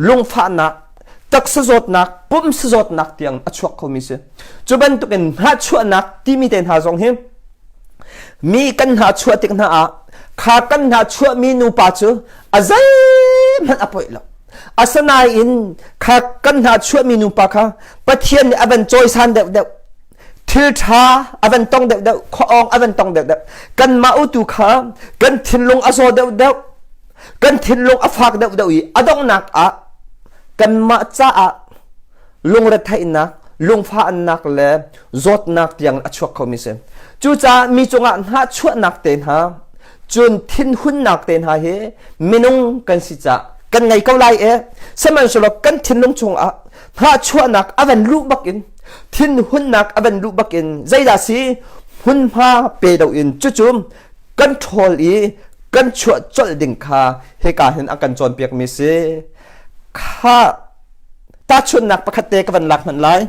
lungfahnak, taksa zawtnak, pumsa zawtnak tiang a chuak khomi si. Cu bantukin hnahchuahnak timi te hna zong hi mi kan hnahchuah tik hna ah kha kan hnahchuahmi nupa cu a zeihmanh a poih lo. Asinain kha kan hnahchuahmi nupa kha Pathian nih a van cawisan deuhdeuh thil ṭha a van tong deuhdeuh khuaawng a van tong deuhdeuh kanmah utu kha kan thinlung a zaw deuhdeuh kan thinlung a fak deuhdeuh i a donghnak ah kanmah caah lungretheihnak lungfahnak le zawtnak tiang a chuak khomi si cucaah mi cungah hnahchuahnak te hna cun thinhunnak te hna hi minung kan si caah kan ngei ko lai e sihmanhsehlaw kan thinlung chungah hnahchuahnak a van luh bakin thinhunnak a van luh bakin zeidah si hmunhma pe loin cucu kan ṭhawl i kan chuah colh ding kha hika hin a kan cawnpiakmi si kha tahchunhnak pakhat te ka van lak hmanh lai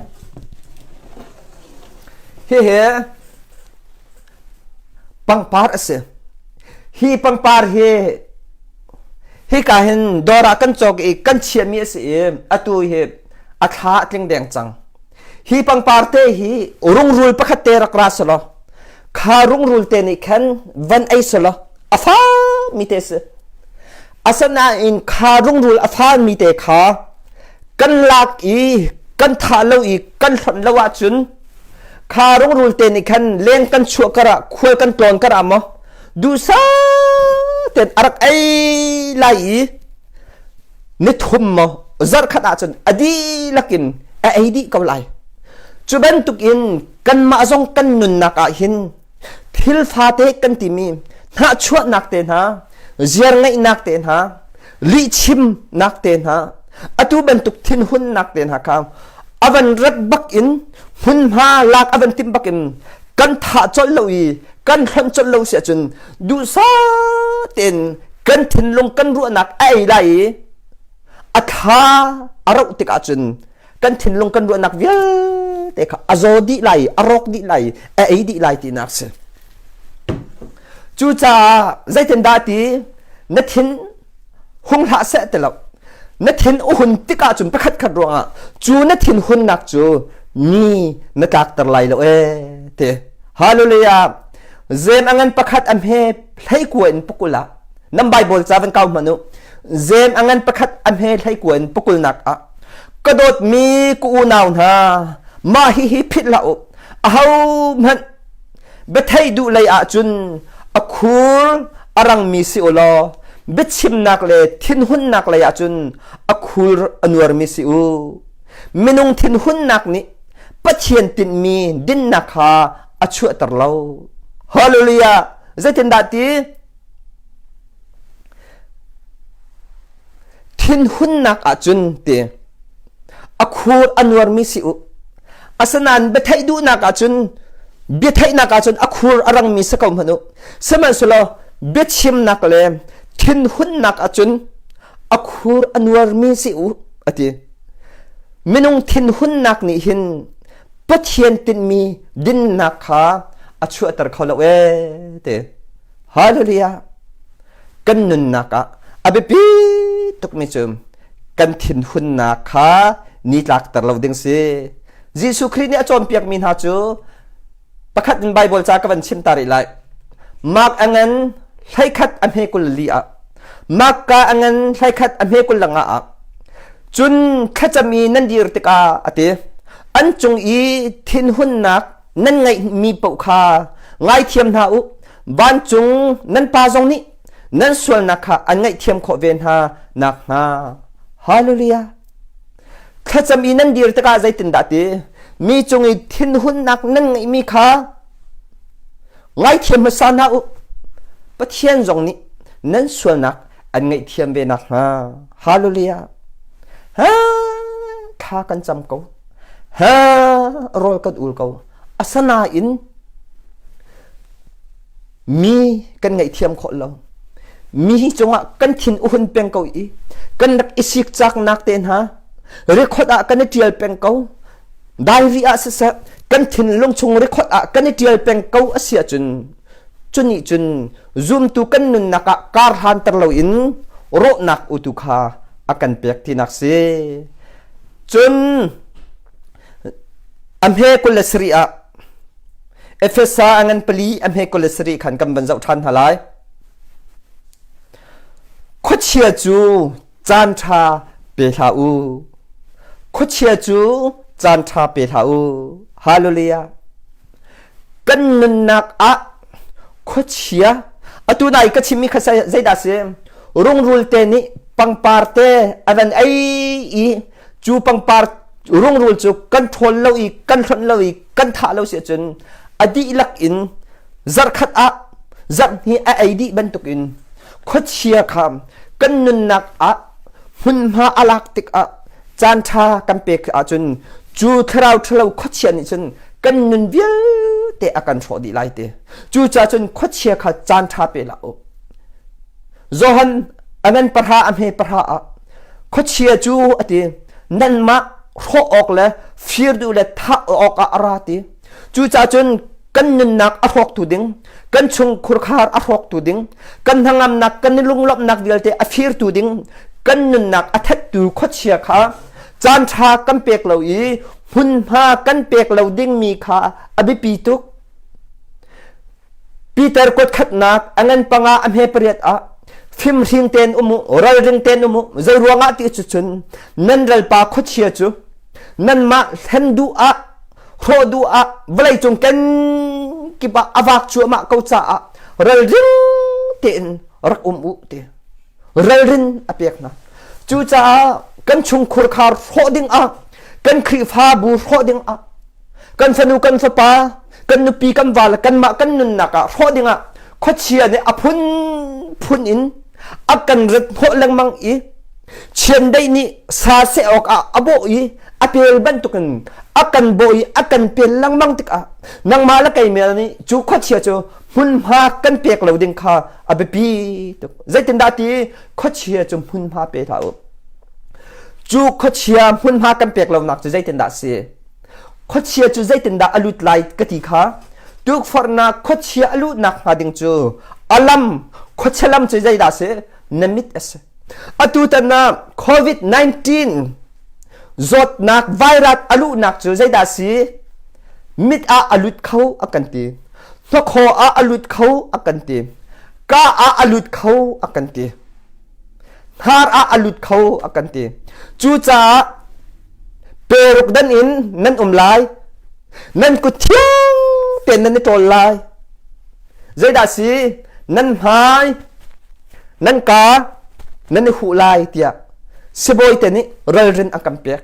hihi pangpar a si hi pangpar hi hika hin dawr ah kan cawk i kan chiahmi a si i atu hi a thla a tling deng cang hi pangpar te hi rungrul pakhat te rak ra selaw kha rungrul te nih khan van ei selaw a fa mi te si asanain kha rungrul a fa mi te kha kan lak i kan thah lo i kan hlonh lo ahcun kha rungrul te nih khan leng kan chuah kar ah khual kan tlawn kar ah maw duhsah tein a rak ei lai i nithum maw zarhkhat ahcun a dihlak in a ei dih ko lai. Cu bantukin kanmah zong kan nunnak ah hin thil fate kan timi hnahchuahnak te hna, ziar ngeihnak te hna, lihchimnak te hna, atu bantuk thinhunnak te hna kha a van rat bak in hmunhma lak a van timh bak in kan thah colh lo i kan hlonh colh lo si ahcun duhsah tein kan thinlung kan ruahnak a ei lai i a thla a rauh tik ahcun kan thinlung kan ruahnak vialte kha a zaw dih lai a rawk dih lai a ei dih lai tinak si cucaah zeitindah ti na thin hung hlah seh ti lo na thin a hun tik ahcun pakhat khat ruangah cu na thin hunnak cu ni na tlakter lai lo ee ti hallelujah zem a ngan pakhat a hme hlei kua in pakul ah nan bible ca van kau hmanh u zem a ngan pakhat a hme hlei kua in pakul nak ah ka dawtmi ka unau hna mah hi hi phit hlah u aho hmanh Biatheih duh lei ahcun a khur a rangmi si u law biachimnak le thinhunnak lei ahcun a khur a nuarmi si u. Minung thinhunnak nih Pathian tinhmi dinnak kha a chuahter lo. Hallelujah! Zeitindah ti? Thinhunnak ahcun ti a khur a nuarmi si u. Asinain biatheih duhnak ahcun biatheihnak ahcun a khur a rangmi si ko hmanh u. Sihmanhsehlaw biachimnak le thinhunnak ahcun a khur a nuarmi si u a ti. Minung thinhunnak nih hin Pathian tinhmi dinnak kha a chuahter kho lo ee ti. Hallelujah! Kan nunnak ah a biapi tukmi cu kan thinhunnak kha ni tlakter lo ding si. Jesuh Khrih nih a cawnpiakmi hna cu pakhat in Bible ca ka van chim ta rih lai. Mark a ngan 11 a hme 24 ah Mark ka a ngan 11 a hme 25 ah cun thlacam i nan dir tikah a ti an cung i thinhunnak nan ngeihmi paoh kha ngaithiam hna u vancung nan pa zong nih nan sualnak kha an ngaihthiam khawh ve hna nakhnga hallelujah Thlacam i nan dir tikah zeitindah ti? Mi cung i thinhunnak nan ngeihmi kha ngaithiam hmasa hna u. Pathian zong nih nan sualnak an ngaihthiam ve nakhnga. Hallelujah. Ha, thla kan cam ko. Ha, rawl kan ul ko. Asanain mi kan ngaihthiam khawh lo mi cungah kan thin uhun peng ko i kan rak i sikcaknak te hna record ah kan i tial peng ko diary ah siseh kan thinlung chung record ah kan i tial peng ko a si ahcun cunih cun zumtu kan nunnak ah kar hlanter loin rawhnak utu kha a kan pek tinak si cun a hme 27 ah Efesa a ngan pali a hme 27 khan kan van zoh ṭhan hna lai. Khuachia cu caan ṭha pe hlah u. Khuachia cu caan ṭha pe hlah u. Hallelujah. Kan nunnak ah khuachia atu nai ka chimmi kha zeidah si? Rungrul te nih pangpar te a van ei i cu pangpar rungrul cu kan ṭhawl lo i kan hlonh lo i kan thah lo si ahcun a dihlak in zarhkhat ah zarhhnih a ei dih bantukin khuachia kha kan nunnak ah hmunhma a lak tikah caan ṭha kan pek ahcun cu thlarau ṭhalo khuachia nih cun kan nun vialte a kan hrawh dih lai ti cucaah cun khuachia kha caan ṭha pe hlah u Johan a ngan pahra a hme pahra ah khuachia cu a ti nanmah hrawh awk le fir duh le thah awk ah a ra ti cucaah cun kan nunnak a hrawktu ding kan chung khurkhar a hrawktu ding kan hnangamnak kan i lunglawmhnak vialte a firtu ding kan nunnak a thattu khuachia kha caan ṭha kan pek lo i hmunhma kan pek lo dingmi kha a biapi tuk Peter kuatkhatnak a ngan panga a hme pariat ah fimhring tein um u ralring tein um u zei ruangah ti cu cun nan ralpa khuachia cu nanmah hlen duh ah hrawh duh ah vawleicung kenkip ah a vak cuahmah ko caah ralring tein rak um u ti ralrin a pek hna cucaah kan chungkhur khar hrawh ding ah kan Khrihfabu hrawh ding ah kan fanu kan fapa kan nupi kan va le kanmah kan nunnak ah hrawh dingah khuachia nih a phunphun in a kan rat hnawh lengmang i chiandeih nih sa seh awkah a bawh i a pel bantukin a kan bawh i a kan pel lengmang tikah nangmah le keimah nih cu khuachia cu hmunhma kan pek lo ding kha a biapi tuk zeitindah ti khuachia cu hmunhma pe hlah u Cu khuachia hmunhma kan pek lonak cu zeitindah a si? Khuachia cu zeitindah a lut lai ka ti kha tukforhnak khuachia a luhnak hnga ding cu a lam khuachia lam cu zeidah a si? Na mit a si. Atu tan ah COVID-19 zawtnak virus a luhnak cu zeidah a si? Mit ah a lut kho a kan ti. Hnakhaw ah a lut kho a kan ti. Ka ah a lut kho a kan ti. Hnar ah a lut kho a kan ti. Cucaah peruk dan in nan um lai. Nan kut thiang tein nan i ṭawl lai. Zeidah si? Nan hmai, nan ka, nan i huh lai tiah sibawi te nih ralrin an kan pek.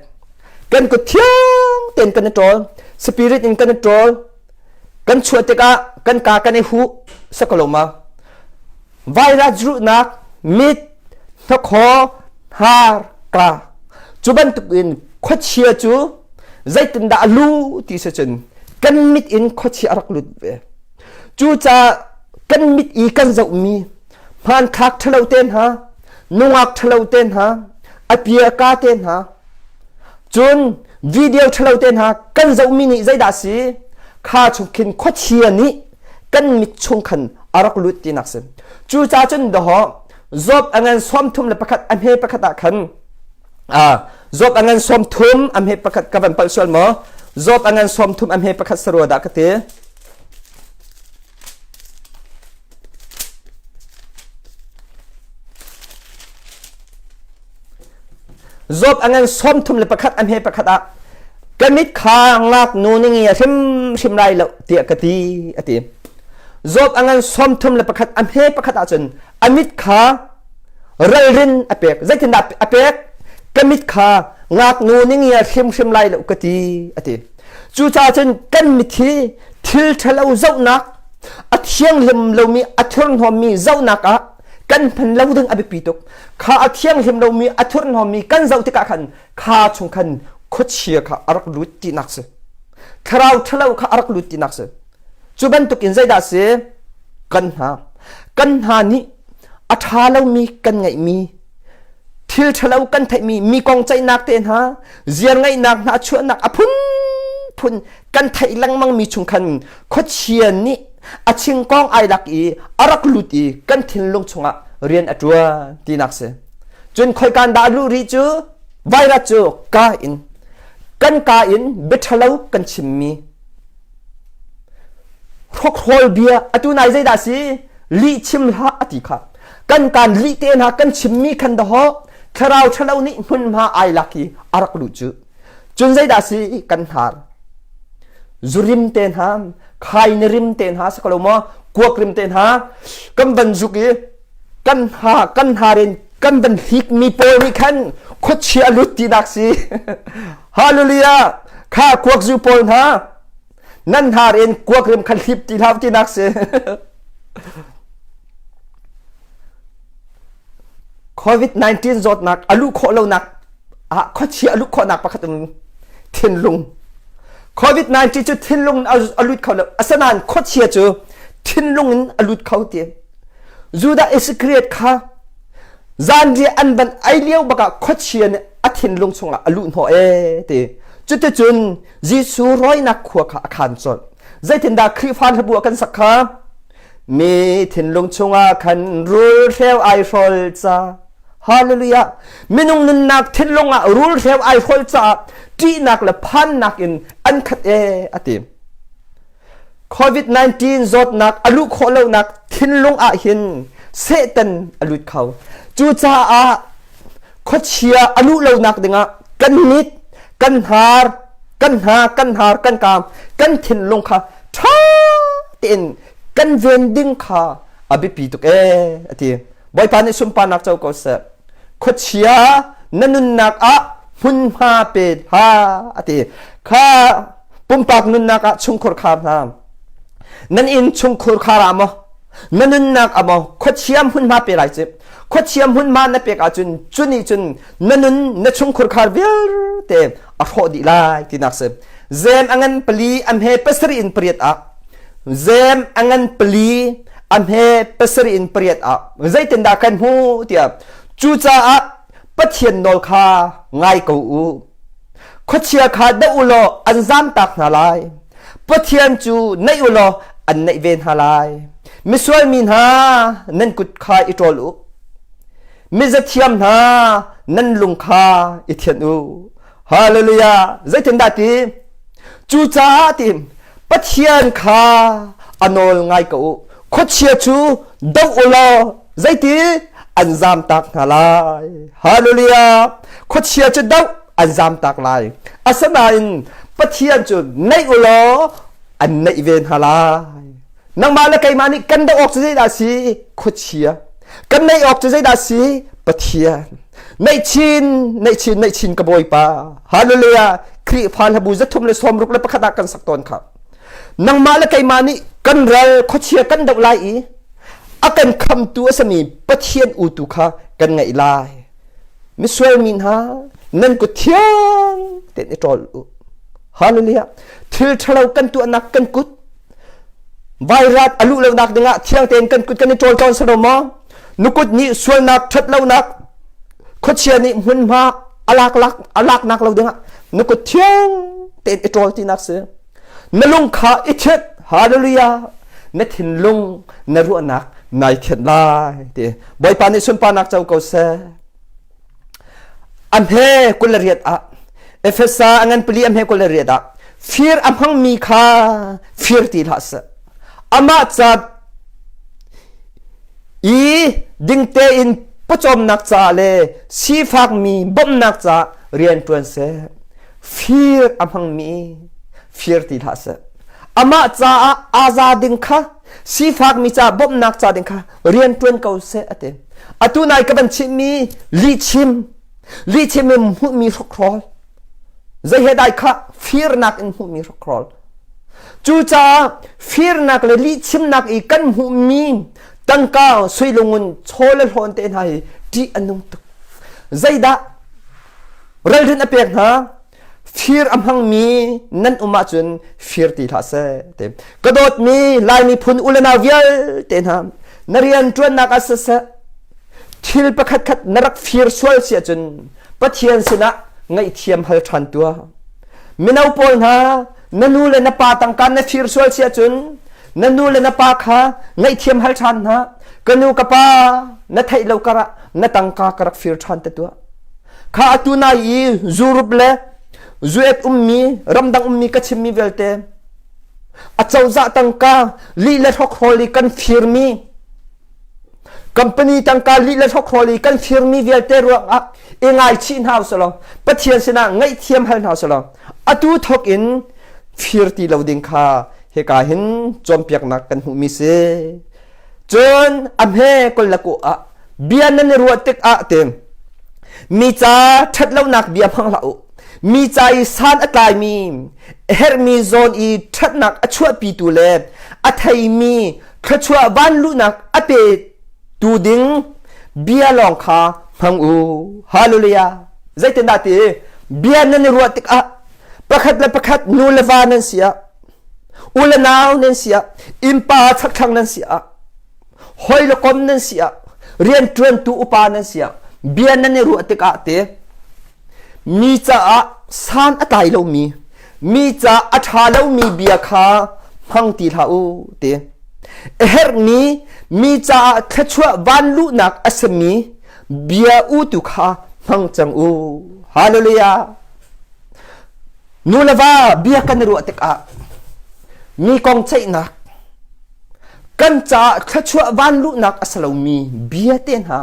Kan kut thiang tein kan i ṭawl. Spirit in kan i ṭawl. Kan chuah tikah kan ka kan i huh. Sakaloma. Virus ruhnak mit, hnakhaw, hnar, ka. Cu bantukin khuachia cu zeitindah a lu ti si cun kan mit in khuachia a rak lut ve. Cucaah kan mit i kan zohmi hmanthlak ṭhalo te hna, nungak ṭhalo te hna, a piaka te hna, cun video ṭhalo te hna kan zohmi nih zeidah a si? Kha chung khin khuachia nih kan mit chung khan a rak lut tinak si. Cucaah cun dawh Job a ngan 31 a hme pakhat ah khan Job a ngan 30 a hme pakhat ka van palh sual maw? Job a ngan 30 a hme pakhat sarua dah ka ti. Job a ngan 31 a hme pakhat ah ka mit kha ngaknu ning i hrimhrim lai lo tiah ka ti a ti. Job a ngan 31 a hme pakhat ahcun a mit kha ralrin a pek. Zeitindah a pek? Ka mit kha ngaknu ning i hrimhrim lai lo ka ti a ti. Cucaah cun kan mit hi thil ṭhalo zohnak a thianghlim lomi a thurhnawmmi zohnak ah kan hman lo ding a biapi tuk. Kha a thianghlim lomi a thurhnawmmi kan zoh tikah khan kha chung khan khuachia kha a rak lut tinak si. Thlarau ṭhalo kha a rak lut tinak si. Cu bantuk in zeidah si? Kan hna. Kan hna nih a ṭha lomi kan ngeihmi thil ṭhalo kan theihmi mi kong ceihnak te hna ziar ngaihnak hna chuahnak a phunphun kan theih lengmangmi chung khan khuachia nih a chingkong ai lak i a rak lut i kan thinlung chungah rian a ṭuan tinak si. Cun khoikan dah luh rih cu virus cu ka in kan ka in biaṭhalo kan chimmi hrokhrawl bia atu nai zeidah si lih chim hlah a ti kha kan kan lih te hna kan chimmi khan dahawh thlarau ṭhalo nih hmunhma ai lak i a rak luh cu cun zeidah si kan hnar zurim te hna khai ni rim te hna si ko maw kuak rim te hna kan van zuk i kan ha kan harin kan van hlik mi pawl nih khan khuachia lut tinak si hallelujah kha kuak zu pawl hna nan har in kuak rim khan hlip ti hlah tinak si COVID-19 zawtnak a luh khawh lonak ah khuachia a luh khawhnak pakhat um thinlung COVID-19 cu thinlung a lut kho lo asinain khuachia cu thinlung in a lut kho ti Judah Iscariot kha zanriah an van ei lio bakah khuachia nih a thinlung chungah a luh hnawh ee ti cuticun Jesuh rawinak khua kha a khan colh zeitindah Khrihfa hlabu ah kan sak kha mi thinlung chungah khan rulhreu ai hrawl ca Hallelujah minung nunnak thinlung ah rulhreu ai hrawl caah ṭihnak le phannak in an khat ee a ti COVID-19 zawtnak a luh khawh lonak thinlung ah hin Satan a lut kho. Cucaah khuachia a luh lonak dingah kan mit, kan hnar, kan hna, kan hnar, kan kaam, kan thinlung kha ṭha tein kan ven ding kha a biapi tuk ee a ti. Bawipa nih sunparnak co ko seh. Khuachia na nunnak ah hmunhma pe hlah a ti. Kha pumpak nunnak ah chungkhur khar hna nan inn chungkhur khar ah maw na nunnak ah maw khuachia hmunhma pe lai ci khuachia hmunhma na pek ahcun cu nih cun na nun na chungkhur khar vialte a hrawh dih lai tinak si zem a ngan pali a hme pasarih in pariat ah zem a ngan pali a hme pasarih in pariat ah zeitindah kan hmu tiah cucaah Pathian nawl kha ngai ko u Khuachia kha doh u law an zamtak hna lai. Pathian cu naih u law an naih ve hna lai. Misual mi hna nan kut kha i ṭawl u. Mizathiam hna nan lung kha i thianh u. Hallelujah. Zeitindah ti? Cucaah ti Pathian kha a nawl ngai ko u. Khuachia cu doh u law zeiti an zamtak hna lai. Hallelujah. Khuachia cu doh an zamtak lai. Asinain Pathian cu naih u law an naih ve hna lai. Nangmah le keimah nih kan doh awk cu zeidah si? Khuachia. Kan naih awk cu zeidah si? Pathian. Naih chin, naih chin, naih chin ka Bawipa. Hallelujah. Khrihfa hlabu 361 ah kan sak tawn kha. Nangmah le keimah nih kan ral khuachia kan doh lai i a kan khamtu a simi Pathian utu kha kan ngaih lai. Misual mi hna nan kut thiang tein i ṭawl u. Hallelujah. Thil ṭhalo kan tuahnak kan kut vairat a luh lonak dingah thiang tein kan kut kan i ṭawl tawn si lo maw? Nukut nih sualnak ṭhatlonak khuachia nih hmunhma a lak lak a laknak lo dingah na kut thiang tein i ṭawl tinak si. Na lung kha i thianh. Hallelujah. Na thinlung na ruahnak nai thianh lai ti. Bawipa nih sunparnak co ko seh. A hme 28 ah Efesa a ngan pali a hme 28 ah. Fir a hmangmi kha fir ti hlah seh. Amah ca i ding tein pawcawmnak caah le sifakmi bawmhnak caah rian ṭuan seh. Fir a hmangmi fir ti hlah seh. Amah caah aa za ding kha sifakmi caah bawmhnak ca ding kha rian ṭuan ko seh a ti. Atu nai ka van chimmi lihchim lihchim in hmuhmi hrokhrawl zei he dai kha firnak in hmuhmi hrokhrawl cucaah firnak le lihchimnak i kan hmuhmi tangka suilungun chaw le hlawn te hna hi ṭih a nung tuk zeidah ralrin a pek hna fir a hmangmi nan um ahcun fir ti hlah seh ti ka dawtmi Lai miphun u le nau vialte hna na rian ṭuannak ah siseh thil pakhat khat na rak fir sual si ahcun Pathian sinah ngaihthiam hal ṭhan tuah. Mino pawl hna na nu le na pa tangka na fir sual si ahcun na nu le na pa kha ngaihthiam hal ṭhan hna. Ka nu ka pa na theih lo karah na tangka ka rak fir ṭhan te tuah. Kha atu nai i zurup le zuet ummi ramdang ummi ka chimmi vialte a cozah tangka lih le hrokhrawl i kan firmi Company tangka lih le hrokhrawl i kan firmi vialte ruangah i ngaichih hna usalaw Pathian sinah ngaihthiam hal hna usalaw atu thawk in fir ti lo ding kha hika hin cawnpiaknak kan hmuhmi si. Cun a hme kol ah bia nan i ruah tik ah te mi ca ṭhatlonak bia hmang hlah u. Mi ca i san a tlaimi herhmi zawn i ṭhatnak a chuahpitu le a theimi thluachuah vanluhnak a petu ding bia lawng kha hmang u. Hallelujah. Zeitindah ti bia nan i ruah tikah pakhat le pakhat nu le va nan si ah u le nau nan si ah innpa chakthlang nan si ah hoi le kom nan si ah rianṭuantu upa nan si ah bia nan i ruah tikah te mi caah san a tlai lomi mi ca a ṭha lomi bia kha hmang ti hlah u ti a herhmi mi caah thluachuah vanluhnak a simi bia u tu kha hmang cang u hallelujah nu le va bia kan i ruah tikah mi kong ceihnak kan caah thluachuah vanluhnak a si lomi bia te hna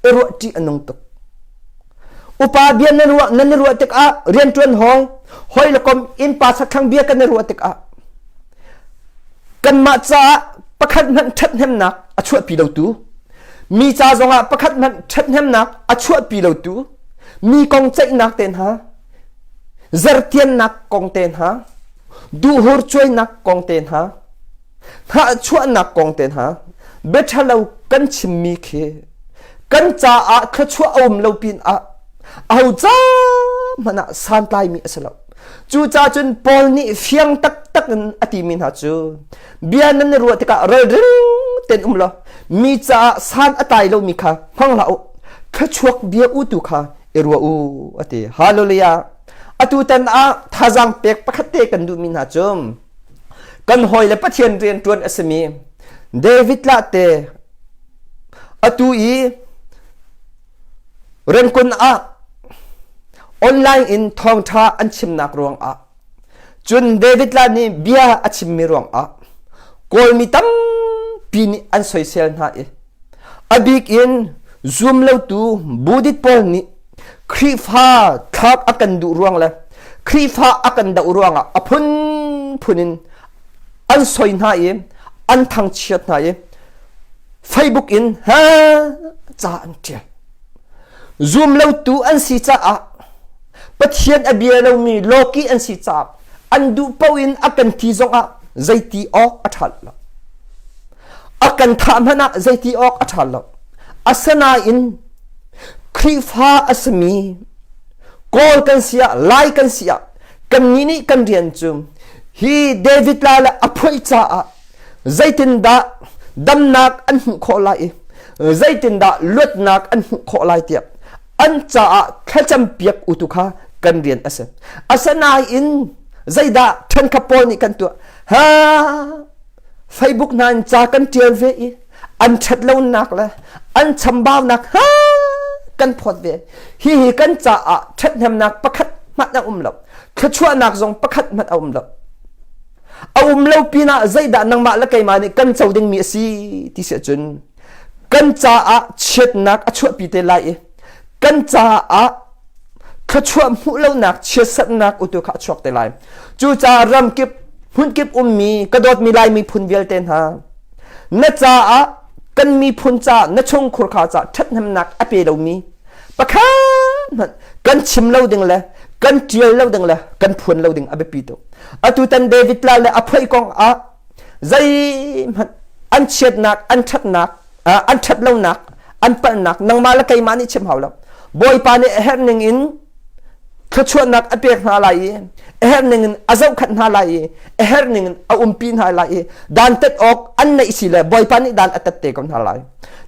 i ruah ṭih a nung tuk Upa bia nan ruah nan i ruah tikah rianṭuan hawi hawi le kom innpa sakthlang bia kan i ruah tikah kanmah caah pakhat hmanh ṭhathnemnak a chuahpi lotu mi ca zongah pakhat hmanh ṭhathnemnak a chuahpi lotu mi kong ceihnak te hna zertiannak kong te hna duhhur cuainak kong te hna hnahchuahnak kong te hna biaṭhalo kan chimmi khi kan caah thluachuah a um lo pin ah aho ca hmanh ah santlaimi a si lo cucaah cun Paul nih fiang taktak in a timi hna cu bia nan i ruah tikah ralring tein um law mi caah san a tlai lomi kha hmang hlah u thluachuak bia u tu kha i ruah u a ti hallelujah atu tan ah thazaang pek pakhat te kan duhmi hna cu kan hawi le Pathian rian ṭuan a simi David lah te atu i Rengkun ah online in thawngṭha an chimnak ruangah cun David lah nih bia a chimmi ruangah Kawlmi tampi nih an soisel hna i a bik in zumlotu Buddhist pawl nih Khrihfa thlak a kan duh ruang le Khrihfa a kan doh ruangah a phunphun in an soi hna i an thangchiat hna i Facebook in ha ca an ṭial. Zumlotu an si caah Pathian a bia lomi lawki an si caah an duh paoh in a kan ti zongah zeiti awk a ṭha lo. A kan thah hmanh ah zeiti awk a ṭha lo. Asinain Khrihfa a simi Kawl kan si ah Lai kan si ah kannih nih kan rian cu hi David la le a phuaih caah zeitindah damnak an hmuh khawh lai i zeitindah luatnak an hmuh khawh lai tiah an caah thlacam piak u tu kha kan rian a si. Asinain zeidah ṭhenkhat pawl nih kan tuah? Ha Facebook hna in ca kan ṭial ve i an ṭhatlonak le an chambaunak ha kan phawt ve. Hihi kan caah ṭhathnemnak pakhat. hmanh a um lo. Thluachuahnak zong pakhat hmanh a um lo. A um lo pinah zeidah nangmah le keimah nih kan co dingmi a si ti si ahcun kan caah chiatnak a chuahpi te lai i kan caah thluachuah hmuh lonak chiatserhnak utu kha a chuak te lai. Cucaah ramkip hmunkip ummi ka dawtmi Lai miphun vialte hna na caah kan miphun caah na chungkhur kha caah ṭhathnemnak a pe lomi pakhat hmanh kan chim lo ding le kan ṭial lo ding le kan phuan lo ding a biapi tuk. Atutan David La le a phoih kong ah zeihmanh an chiatnak an ṭhatnak an ṭhat lonak an palhnak nangmah le keimah nih chim hau lo. Bawipa nih a herh ning in thluachuahnak a pek hna lai i a herh ning in a zohkhenh hna lai i a herh ning in a umpi hna lai i dantat awk an neih si le Bawipa nih dan a tat te ko hna lai.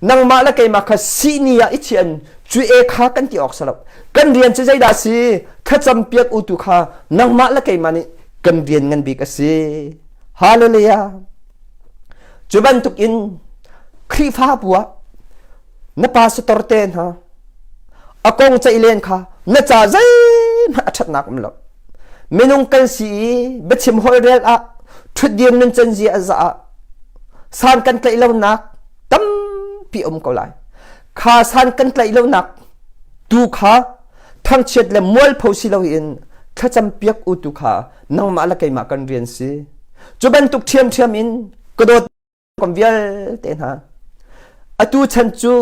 Nangmah le keimah kha sihni ah i chian cu e kha kan ti awk si lo. Kan rian cu zeidah si? Thlacam piak u tu kha nangmah le keimah nih kan rian ngan bik a si. Hallelujah. Cu bantuk in Khrihfabu ah na pastor te hna a kong ceih len kha na ca zeihmanh a ṭhatnak um lo. Minung kan si i biachim holhrel ah ṭhutdir nuncan zia a za ah san kan tlaih lonak tampi um ko lai. Kha san kan tlaih lonak tu kha thangchiat le mualpho si loin thlacam piak u tu kha nangmah le keimah kan rian si. Cu bantuk ṭhiamṭhiam in ka dawt kom vialte hna. Atu chan cu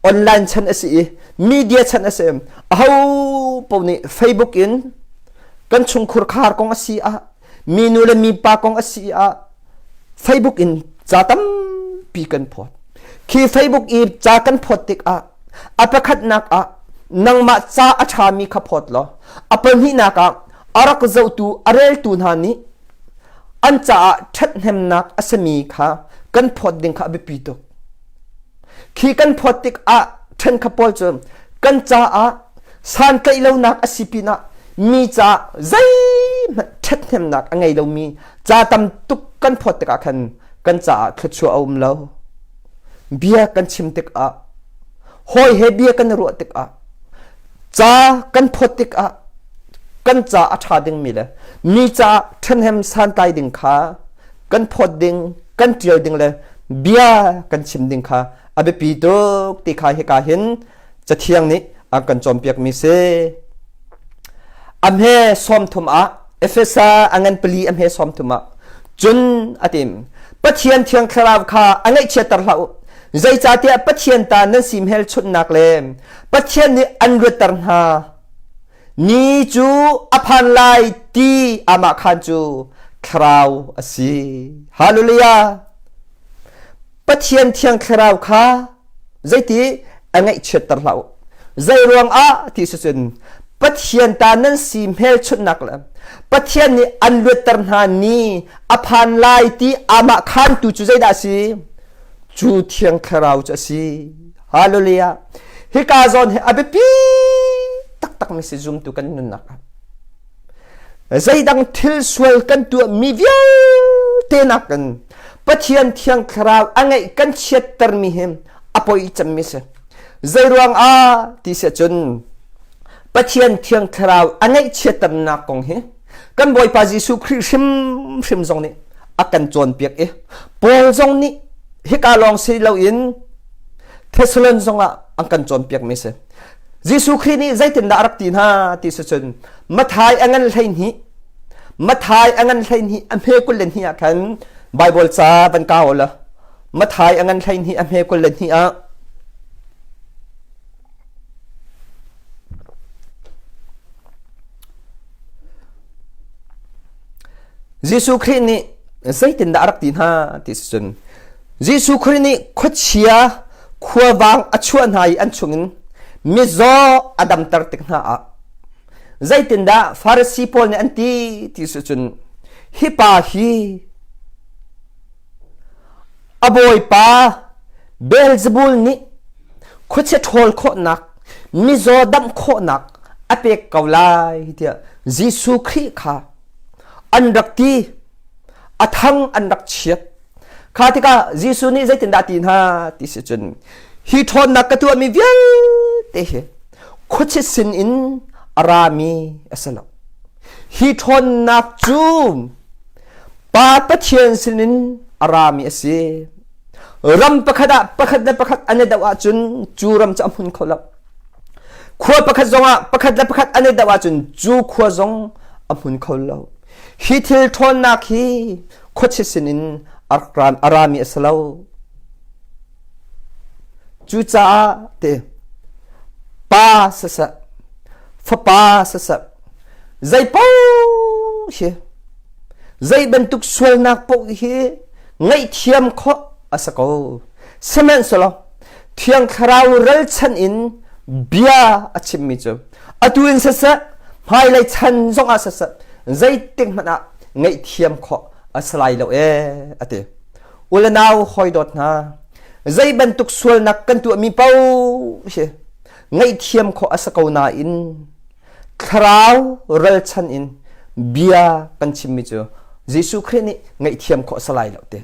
online chan a si i media chan a si. Aho paoh nih Facebook in kan chungkhur khar kong a si ah minu le mipa kong a si ah Facebook in ca tampi kan phawt. Khi Facebook i ca kan phawt tikah a pakhatnak ah nangmah ca a ṭhami kha phawt law a pahnihnak ah a rak zohtu a reltu hna nih an caah ṭhathnemnak a simi kha kan phawt ding kha a biapi tuk. Khi kan phawt tikah ṭhenkhat pawl cu kan caah santlaih lonak a si pinah mi caah zeihmanh ṭhathnemnak a ngei lomi ca tam tuk kan phawt tikah khan kan caah thluachuah a um lo. Bia kan chim tikah hawi he bia kan i ruah tikah ca kan phawt tikah kan ca a ṭha dingmi le mi caah ṭhahnem santlai ding kha kan phawt ding kan ṭial ding le bia kan chim ding kha a biapi tuk ti kha hika hin Cathiang nih a kan cawnpiakmi si. A hme 30 ah Efesa a ngan pali a hme 30 ah cun a tim Pathian Thiang Thlarau kha a ngaihchiatter hlah u zeicahtiah Pathian ta nan si hmelchunhnak le Pathian nih an luatter hna ni cu a phan lai ti amah khan cu thlarau a si. Hallelujah! Pathian Thiang Thlarau kha zeiti a ngaihchiatter hlah u. Zei ruangah ti si cun Pathian ta nan si hmelchunhnak le Pathian nih an luatter hna ni a phan lai ti amah khantu cu zeidah a si? Cu Thiang Thlarau cu a si. Hallelujah. Hika zawn hi a biapi taktakmi si zumtu kan nunnak ah. Zeidang thil sual kan tuahmi vialte nakin Pathian Thiang Thlarau a ngeih kan chiattermi hi a poi cemmi si. Zeiruang ah ti si cun Pathian Thiang Thlarau a ngaihchiatternak kong hi kan Bawipa Jesuh Khrih hrimhrim zong nih a kan cawnpiak i Paul zong nih hika lawng si loin Thessalon zongah an kan cawnpiakmi si. Jesuh Khrih nih zeitindah a rak ti hna ti si cun Mathai a ngan 12 Mathai a ngan 12 a hme 22 ah khan Bible ca van kau la Mathai a ngan 12 a hme 22 ah Jesuh Khrih nih zeitindah a rak ti hna ti si cun Jesuh Khrih nih khuachia khuavang a chuah hna i an chungin mizaw a damter tik hna ah zeitindah Farasi pawl nih an ti ti si cun hi pa hi a bawipa Beelzebul nih khuachia ṭhawl khawhnak mizaw damh khawhnak a pek ko lai tiah Jesuh Khrih kha an rak ti a thang an rak chiat kha tikah Jesuh nih zeitindah ti hna ti si cun hi ṭhawnnak ka tuahmi vialte hi khuachia sin in a rami a si lo. Hi ṭhawnnak cu Pa Pathian sinin a rami a si. Ram pakhat ah pakhat le pakhat an i doh ahcun cu ram cu a hmun kho lo. Khua pakhat zongah pakhat le pakhat an i doh ahcun cu khua zong a hmun kho lo. Hi thil ṭhawnnak hi khuachia sinin a rami a si lo. Cucaah te pa siseh, fapa siseh, zei paoh hi zei bantuk sualnak paoh hi ngaihthiam khawh a si ko. Sihmanhsehlaw Thiang Thlarau ralchanh in bia a chimmi cu atu in siseh, hmailei chan zongah siseh, zeitik hmanh ah ngaihthiam khawh a si lai lo ee a ti. U le nau hawi dawt hna, zei bantuk sualnak kan tuahmi paoh hi ngaihthiam khawh a si ko nain thlarau ralchan in bia kan chimmi cu Jesuh Khrih nih ngaihthiam khawh a si lai lo ti.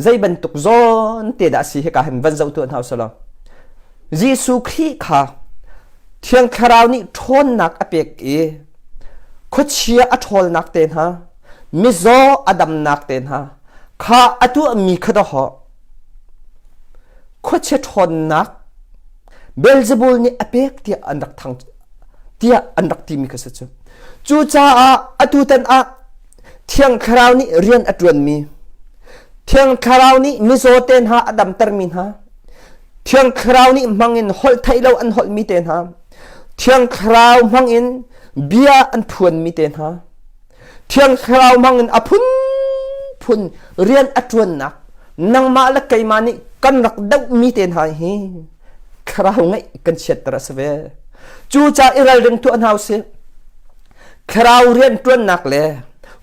Zei bantuk zawn te dah si hika hin van zoh tuah hna usih Jesuh Khrih kha Thiang Thlarau nih ṭhawnnak a pek i khuachia a ṭhawlnak te hna mizaw a damnak te hna kha a tuahmi kha dawhawh khuachia ṭhawnnak Beelzebul nih a pek tiah an rak thang tiah an rak timi kha si cu. Cucaah atutan ah Thiang Thlarau nih rian a ṭuanmi, Thiang Thlarau nih mizaw te hna a damtermi hna, Thiang Thlarau nih hmangin holh theih lo an holhmi te hna, Thiang Thlarau hmangin bia an phuanmi te hna, Thiang Thlarau hmangin a phunphun rian a ṭuannak nangmah le keimah nih kan rak dohmi te hna hi thlarau ngeih kan chiatter a si ve. Cucaah i ralring tuah hna usih. Thlarau rian ṭuannak le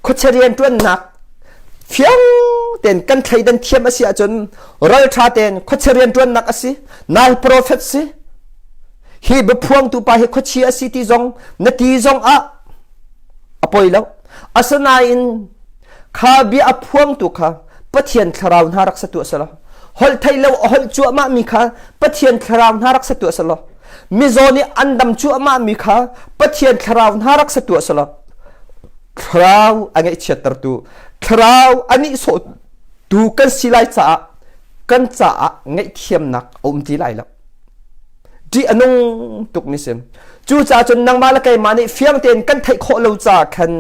khuachia rian ṭuannak fiang tein kan thleidan thiam a si ahcun ralṭha tein khuachia rian ṭuannak a si, nal prophet si, hi biaphuangtu pa hi khuachia a si ti zong na ti zong ah a poi lo. Asinain kha bia a phuangtu kha Pathian thlarau hna rak sa tuah selaw holh theih lo a holh cuahmah mi kha Pathian thlarau hna rak sa tuah selaw mizaw nih an dam cuahmah mi kha Pathian thlarau hna rak sa tuah selaw thlarau a ngaihchiattertu thlarau a nihsawhtu kan si lai caah kan caah ngaihthiamnak a um ti lai lo. Ṭih a nung tukmi si. Cucaah cun nangmah le keimah nih fiang tein kan theih khawh lo caah khan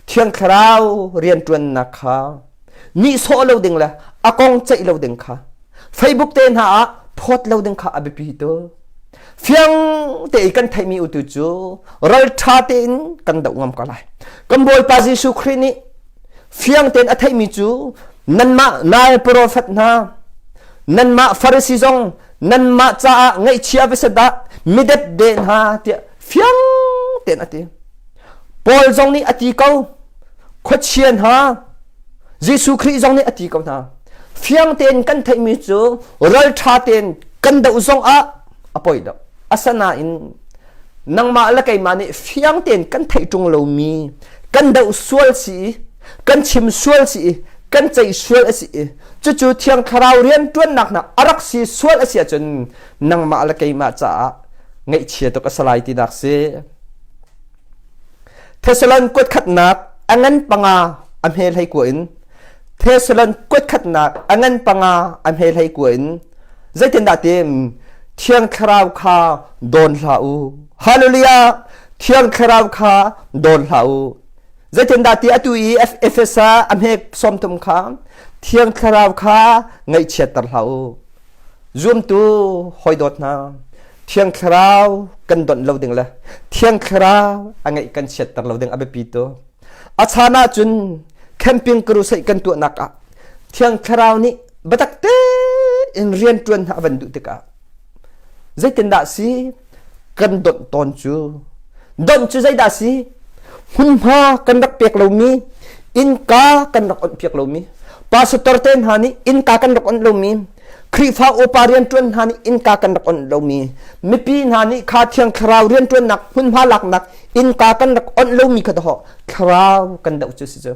Thiang Thlarau rianṭuannak kha nihsawh lo ding le a kong ceih lo ding kha Facebook te hna ah phawt lo ding kha a biapi tuk. Fiang te i kan theihmi utu cu ralṭha tein kan doh ngam ko lai. Kan Bawipa Jesuh Khrih nih fiang tein a theihmi cu nanmah nal profet hna nanmah Farasi zong nanmah caah ngaihchia va si dah midepde hna tiah fiang tein a ti. Paul zong nih a ti ko khuachia hna Jesuh Khrih zong nih a ti ko hna fiang tein kan theihmi cu ralṭha tein kan doh zong ah a poi lo asanain nangmah le keimah nih fiang tein kan theih ṭung lomi kan doh sual si i kan chim sual si i kan ceih sual a si i cucu Thiang Thlarau rianṭuannak hna a rak si sual a si ahcun nangmah le keimah caah ngaihchia tuk a si lai tinak si. Thessalon kuatkhatnak a ngan panga a hme hlei kua in Thessalon kuatkhatnak a ngan panga a hme hlei kua in zeitindah tim Thiang Thlarau kha dawn hlah u. Hallelujah! Thiang Thlarau kha dawn hlah u. Zeitindah ti atu i Efesa a hme 30 kha Thiang Thlarau kha ngaihchiatter hlah u. Zumtu hawi dawt hna, Thiang Thlarau kan donh lo ding le Thiang Thlarau a ngeih kan chiatter lo ding a biapi tu. A chan ahcun camping crusade kan tuahnak ah Thiang Thlarau nih biatak tein rian ṭuan hna a van duh tikah zeitindah si kan donh tawn cu donh cu zeidah si hmunhma kan rak pek lomi innka kan rak onh piak lomi pastor te hna nih innka kan rak onh lomi Khrihfa upa rianṭuan hna nih innka kan rak onh lomi mipi hna nih kha thiang thlarau rianṭuannak hmunhma laknak innka kan rak onh lomi kha dawh thlarau kan doh cu si cu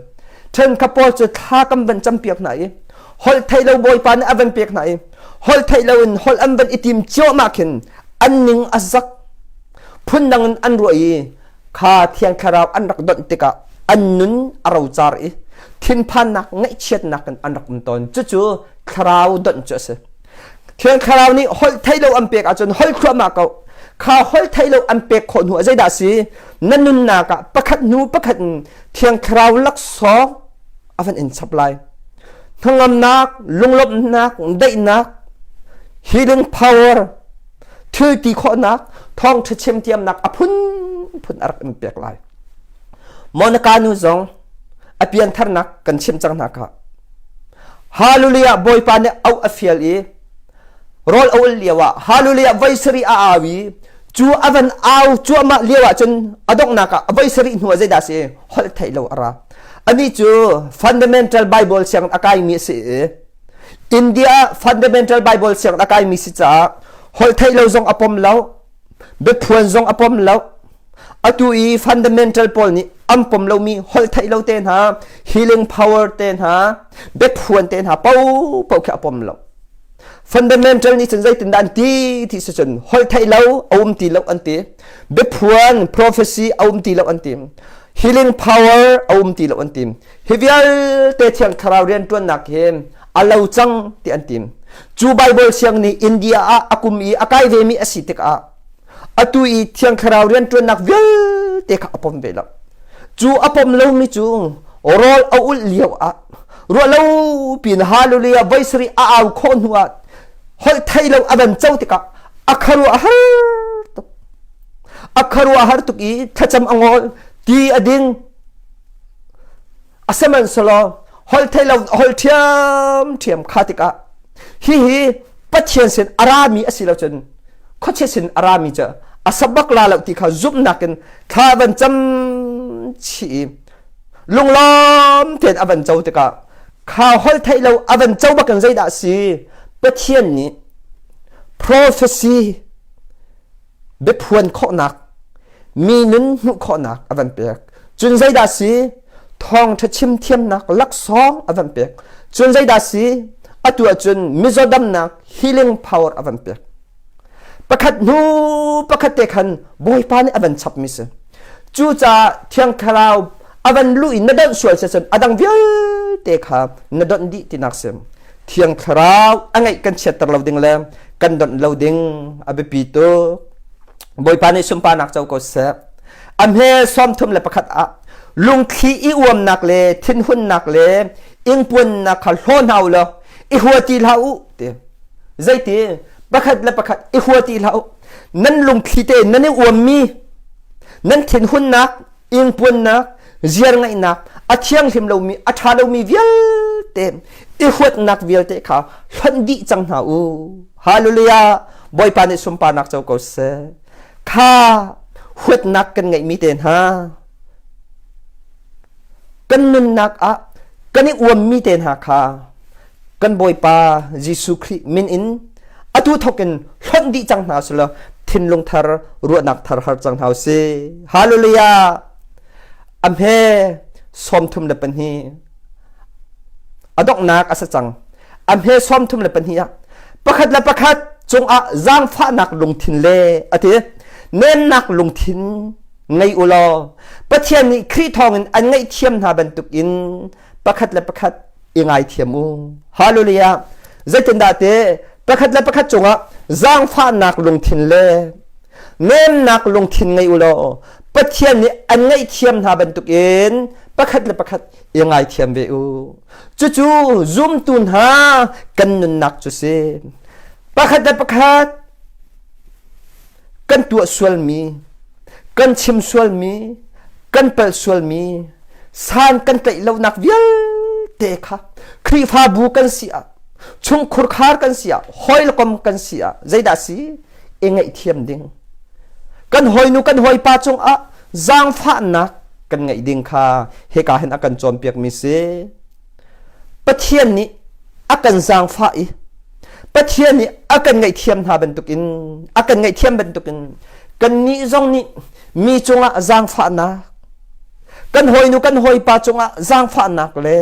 ṭhen kha Paul cu thla kan van campiak hna i holh theih lo bawipa nih a van pek hna i holh theih loin holh an van i tim ciahmah khin an ning a zak. Phundang in an ruah i kha Thiang Thlarau an rak donh tikah an nun a rocar i thinphannak ngaihchiatnak in an rak um tawn. Cucu thlarau donh cu a si. Thiang Thlarau nih holh theih lo an pek ahcun holh thluahmah ko. Kha holh theih lo an pek khawh hnu ah zeidah a si? Na nunnak ah pakhat hnu pakhat in Thiang Thlarau laksawng a van in chap lai. Hnangamnak, lunglawmhnak, daihnak, healing power, thil ti khawhnak, thawngṭha chim thiamnak a phunphun a rak in pek lai. Monica nu zong a piantharnak kan chim cang hna kha. Hallelujah Bawipa nih auh a fial i rawl a ul lio ah Hallelujah voi sarih a au i cu a van au cuahmah lio ah cun a donghnak ah voi sarih hnu ah zeidah a si holh theih lo a ra. Anih cu fundamental Bible sianginn a kaimi a si i India fundamental Bible sianginn a kaimi si caah holh theih lo zong a pom lo biaphuan zong a pom lo Atu i fundamental pawl nih an pom lomi holh theih lo te hna, healing power te hna, biaphuan te hna paohpaoh khi a pom lo. Fundamental nih cun zeitindah an ti ti si cun holh theih lo a um ti lo an ti. Biaphuan prophecy a um ti lo an ti. Healing power a um ti lo an ti. Hi vialte Thiang Thlarau rianṭuannak hi a lo cang ti an ti. Cu Bible siang nih India ah a kum i a kai vemi a si tikah atu i Thiang Thlarau rianṭuannak vialte kha a pom ve lo. Cu a pom lomi cu rawl a ulh lio ah ruah lo pin hallelujah voi sarih a au khawh hnu ah holh thei lo a van co tikah a kharuah har tuk. A kharuah har tuk i thlacam a ngol, ti a ding. Asihmanhsehlaw holh thei lo holh ṭhiamṭhiam kha tikah hihi Pathian sin a rami a si lo cun khuachia sin a rami cu a sabak la lo ti kha zumhnak in thla van cam chih i lunglawm tein a van co tikah kha holh theih lo a van co bakin zeidah a si Pathian nih prophecy biaphuan khawhnak mi nun hmuh khawhnak a van pek cun zeidah si thawngṭha chim thiamnak laksawng a van pek cun zeidah si atu ahcun mizaw damnak healing power a van pek pakhat hnu pakhat te khan bawipa nih a van chapmi si cucaah thiang thlarau a van luh in na donh sual si cun a dang vialte kha na donh dih tinak si thiang thlarau a ngeih kan chiatter lo ding le kan donh lo ding a biapi tuk Bawipa nih sunparnak co ko seh. A hme 31 ah lungthli i uamnak le thinhunnak le ingpuannak kha hlaw hna u law i hua ti hlah u ti. Zeiti pakhat le pakhat i hua ti hlah u. Nan lungthli te nan i uammi nan thinhunnak ingpuannak ziar ngaihnak a thianghlim lomi a ṭha lomi vialte i huatnak vialte kha hlonh dih cang hna u. Hallelujah! Bawipa nih sunparnak co ko seh. Kha huatnak kan ngeihmi te hna kan nunnak ah kan i uammi te hna kha kan Bawipa Jesuh Khrih min in atu thawk in hlonh dih cang hna sulaw thinlung thar ruahnak thar har cang hna usih. Hallelujah! A hme 32 a donghnak a si cang. A hme 32 ah pakhat le pakhat cungah zaangfahnak lungthin le a ti nemnak lungthin ngei u law Pathian nih Khrih thawngin an ngaihthiam hna bantukin pakhat le pakhat i ngaithiam u. Hallelujah. Zeitindah te pakhat le pakhat cungah zaangfahnak lungthin le nemnak lungthin ngei u law Pathian nih an ngaihthiam hna bantukin pakhat le pakhat i ngaithiam ve u. Cucu zumtu hna kan nunnak cu si. Pakhat le pakhat kan tuah sualmi, kan chim sualmi, kan palh sualmi, san kan tlaih lonak vialte kha Khrihfabu kan si ah, chungkhur khar kan si ah, hawikom kan si ah, zeidah si? I ngaihthiam ding. Kan hawinu kan hawipa cungah zaangfahnak kan ngeih ding kha hika hin a kan cawnpiakmi si. Pathian nih a kan zaangfah i Pathian nih a kan ngaihthiam hna bantukin a kan ngaihthiam bantukin kannih zong nih mi cungah zaangfahnak kan hawinu kan hawipa cungah zaangfahnak le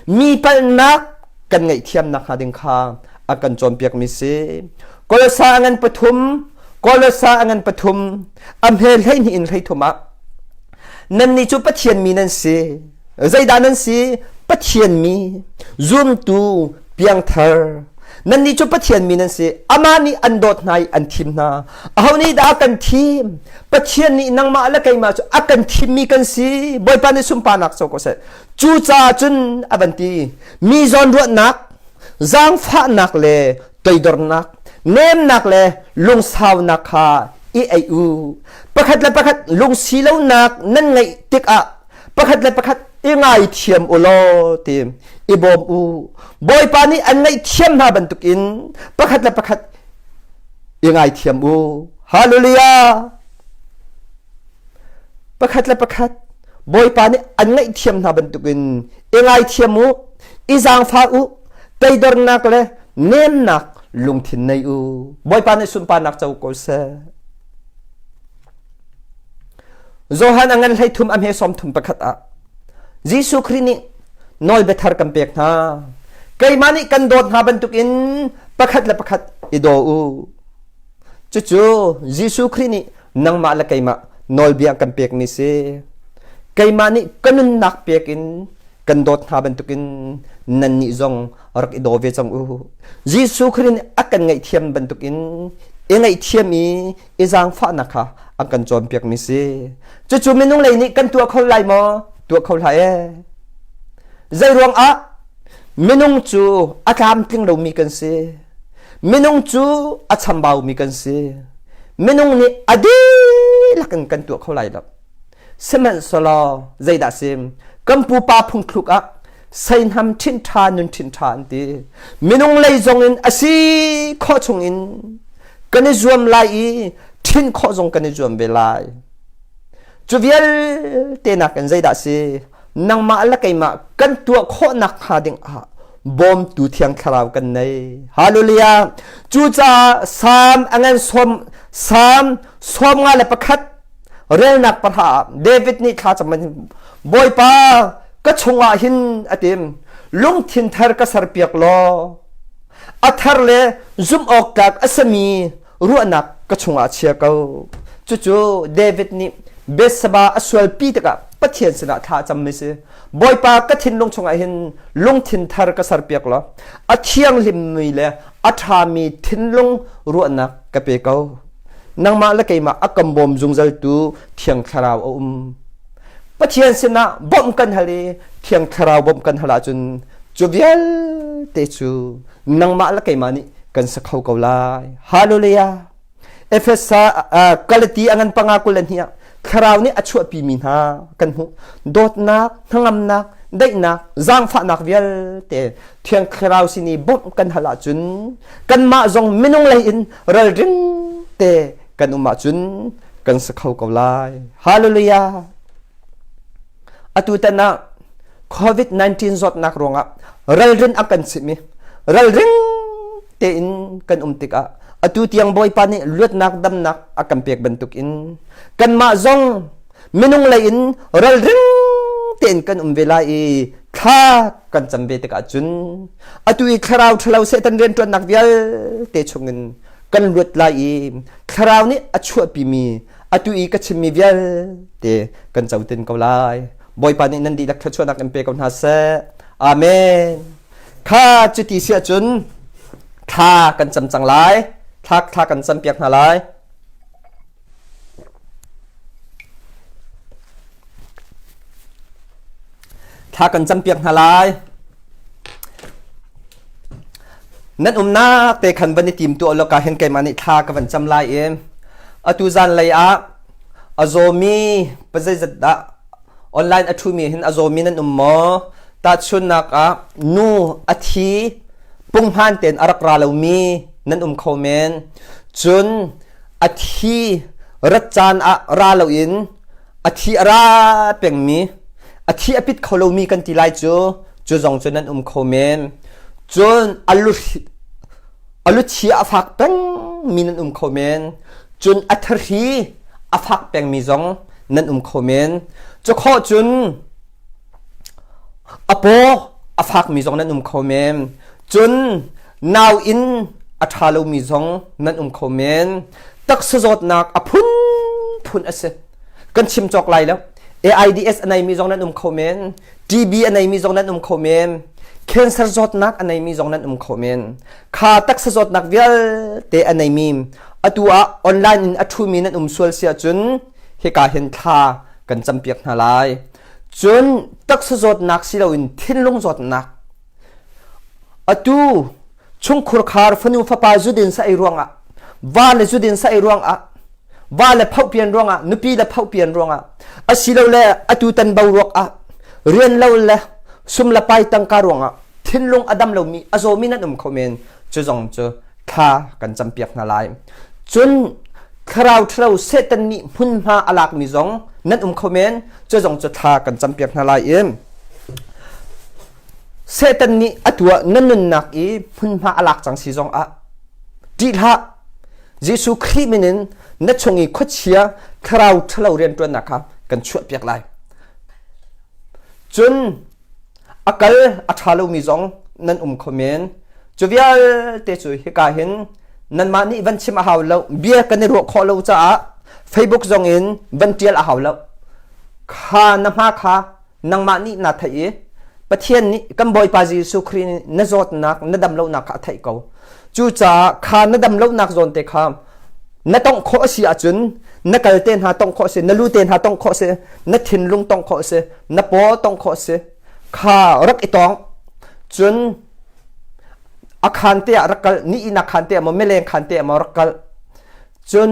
mi palhnak kan ngaihthiamnak hnga ding kha a kan cawnpiakmi si. Kolosa ngan pathum Kolosa a ngan pathum a hme 12 in 13 ah nannih cu Pathian mi nan si. Zeidah nan si? Pathian mi, zumtu, piangthar. Nannih cu Pathian mi nan si. Amah nih an dawt hna i an thim hna. Aho nih dah a kan thim? Pathian nih nangmah le keimah cu a kan thimmi kan si. Bawipa nih sunparnak co ko seh. Cucaah cun a van ti. Mi zawnruahnak, zaangfahnak le toidornak, nemnak le lungsaunak kha i ei u. Pakhat le pakhat lungsi lonak nan ngeih tikah pakhat le pakhat i ngaithiam u law ti i bawm u. Bawipa nih an ngaihthiam hna bantukin pakhat le pakhat i ngaithiam u. Hallelujah! Pakhat le pakhat Bawipa nih an ngaihthiam hna bantukin i ngaithiam u, i zaangfah u, teidornak le nemnak lungthin nei u. Bawipa nih sunparnak co ko seh. Johan a ngan 13 a hme 31 ah Jesuh Khrih nih nawlbia thar kan pek hna. Keimah nih kan dawt hna bantukin pakhat le pakhat i daw u. Cucu Jesuh Khrih nih nangmah le keimah nawlbia kan pekmi si. Keimah nih ka nunnak pek in kan dawt hna bantukin nannih zong rak i daw ve cang u. Jesuh Khrih nih a kan ngaihthiam bantukin i ngaihthiam i i zaangfahnak kha an kan cawnpiakmi si. Cucu minung lei nih kan tuah kho lai maw? Tuah kho hlah ee. Zei ruangah minung cu a tlamtling lomi kan si. Minung cu a chambaumi kan si. Minung nih a dihlak in kan tuah kho lai lo. Sihmanhsehlaw zeidah sim? Kan pupa phungthluk ah seinham ṭhinṭha nun ṭhinṭha an ti. Minung lei zong in a si khawh chung in kan i zuam lai i ṭhin khawh zong kan i zuam ve lai. Cu vialte nakin zeidah si? Nangmah le keimah kan tuah khawhnak hnga ding ah bawmtu thiang thlarau kan nei. Hallelujah! Cucaah Salm a ngan sawm Salm 51 relnak pahra ah David nih thla cam Bawipa ka chungah hin a tim lungthin thar ka serpiak law a thar le zumh awk tlak a sami ruahnak ka chungah chia ko cucu David nih Bethsaba a sualpi tikah Pathian sinah thla a cammi si Bawipa ka thinlung chungah hin lungthin thar ka serpiak law a thianghlimmi le a ṭhami thinlung ruahnak ka pe ko nangmah le keimah a kan bawm zungzaltu Thiang Thlarau a um. Pathian sinah bawmh kan hal i Thiang Thlarau bawmh kan hal ahcun cu vialte cu nangmah le keimah nih kan sa kho ko lai. Hallelujah! Efesa Galati a ngan panga 22 ah Thlarau nih a chuahpimi hna kan hmuh. Dawtnak, hnangamnak, daihnak, zaangfahnak vialte Thiang Thlarau sin i bawmh kan hal ahcun kanmah zong minung lei in ralring te kan um ahcun kan si kho ko lai. Hallelujah! Atu tan ah COVID-19 zawtnak ruangah ralrin a kan chimh i ralring tein kan um tikah atu tiang Bawipa nih luatnak damnak a kan pek bantukin kanmah zong minung lei in ralring tein kan um ve lai i thla kan cam ve tikah cun atu i thlarau ṭhalo Satan rianṭuannak vialte chungin kan luat lai i thlarau nih a chuahpimi atu i ka chimmi vialte kan cotin ko lai. Bawipa nih nan dihlak thluachuahnak in pe ko hna seh. Amen. Kha cuti si ahcun thla kan cam cang lai. Thla thla kan campiak hna lai. Thla kan campiak hna lai. Nan umnak te khan van i tim tuah law ka hin keimah nih thla ka van cam lai i atu zan lei ah a zawmi pazeizat dah online a ṭhumi hin a zawmi nan um maw? Tahchunhnak ah nu a thi punghman tein a rak ra lomi nan um kho men. Cun a thi rat caan ah ra loin a thi a ra pengmi a thi a pit kho lomi kan ti lai cu cu zong cu nan um kho men cun a lu a luthi a fak pengmi nan um kho men cun a thahri a fak pengmi zong nan um kho men cu khawh cun A paw a fakmi zong nan um kho men. Cun nau inn a ṭha lomi zong nan um kho men. Taksa zawtnak a phunphun a si. Kan chim cawk lai lo. AIDS a neimi zong nan um kho men. TB a neimi zong nan um kho men. Cancer zawtnak a neimi zong nan um kho men. Kha taksa zawtnak vialte a neimi atu ah online in a ṭhumi nan um sual si ahcun hika hin thla kan campiak hna lai. Cun taksa zawtnak si loin thinlung zawtnak Atu chungkhur khar fanu fapa zudin sa ei ruangah va le zudin sa ei ruangah va le phohpian ruangah nupi le phohpian ruangah asilole atu tan boruak ah rian lo le sum le pai tangka ruangah thinlung a dam lomi a zawmi nan um kho men cu zong cu thla kan campiak hna lai cun thlarau ṭhalo Satan nih hmunhma a lakmi zong nan um kho men cu zong cu thla kan campiak hna lai i Satan nih a tuah na nunnak i hmunhma a lak cang si zong ah ṭih hlah. Jesuh Khrih min in na chung i khuachia thlarau ṭhalo rianṭuannak kha kan chuahpiak lai. Cun a kal a ṭha lomi zong nan um kho men. Cu vialte cu hika hin nanmah nih van chim a hau lo. Bia kan i ruah khawh lo caah Facebook zong in van ṭial a hau lo. Kha na hma kha nangmah nih naa theih i Pathian nih kan Bawipa Jesuh Khrih nih na zawtnak na damlonak kha a theih ko. Cucaah kha na damlonak zawn te kha na tongh khawh a si ahcun na kal te hna tongh khawh a si, na lu te hna tongh khawh a si, na thinlung tongh khawh a si, na paw tongh khawh a si. Kha rak i tawng. Cun a khaan te ah rak kal, ni ihnak khaan te ah maw, mileng khaan te ah maw rak kal. Cun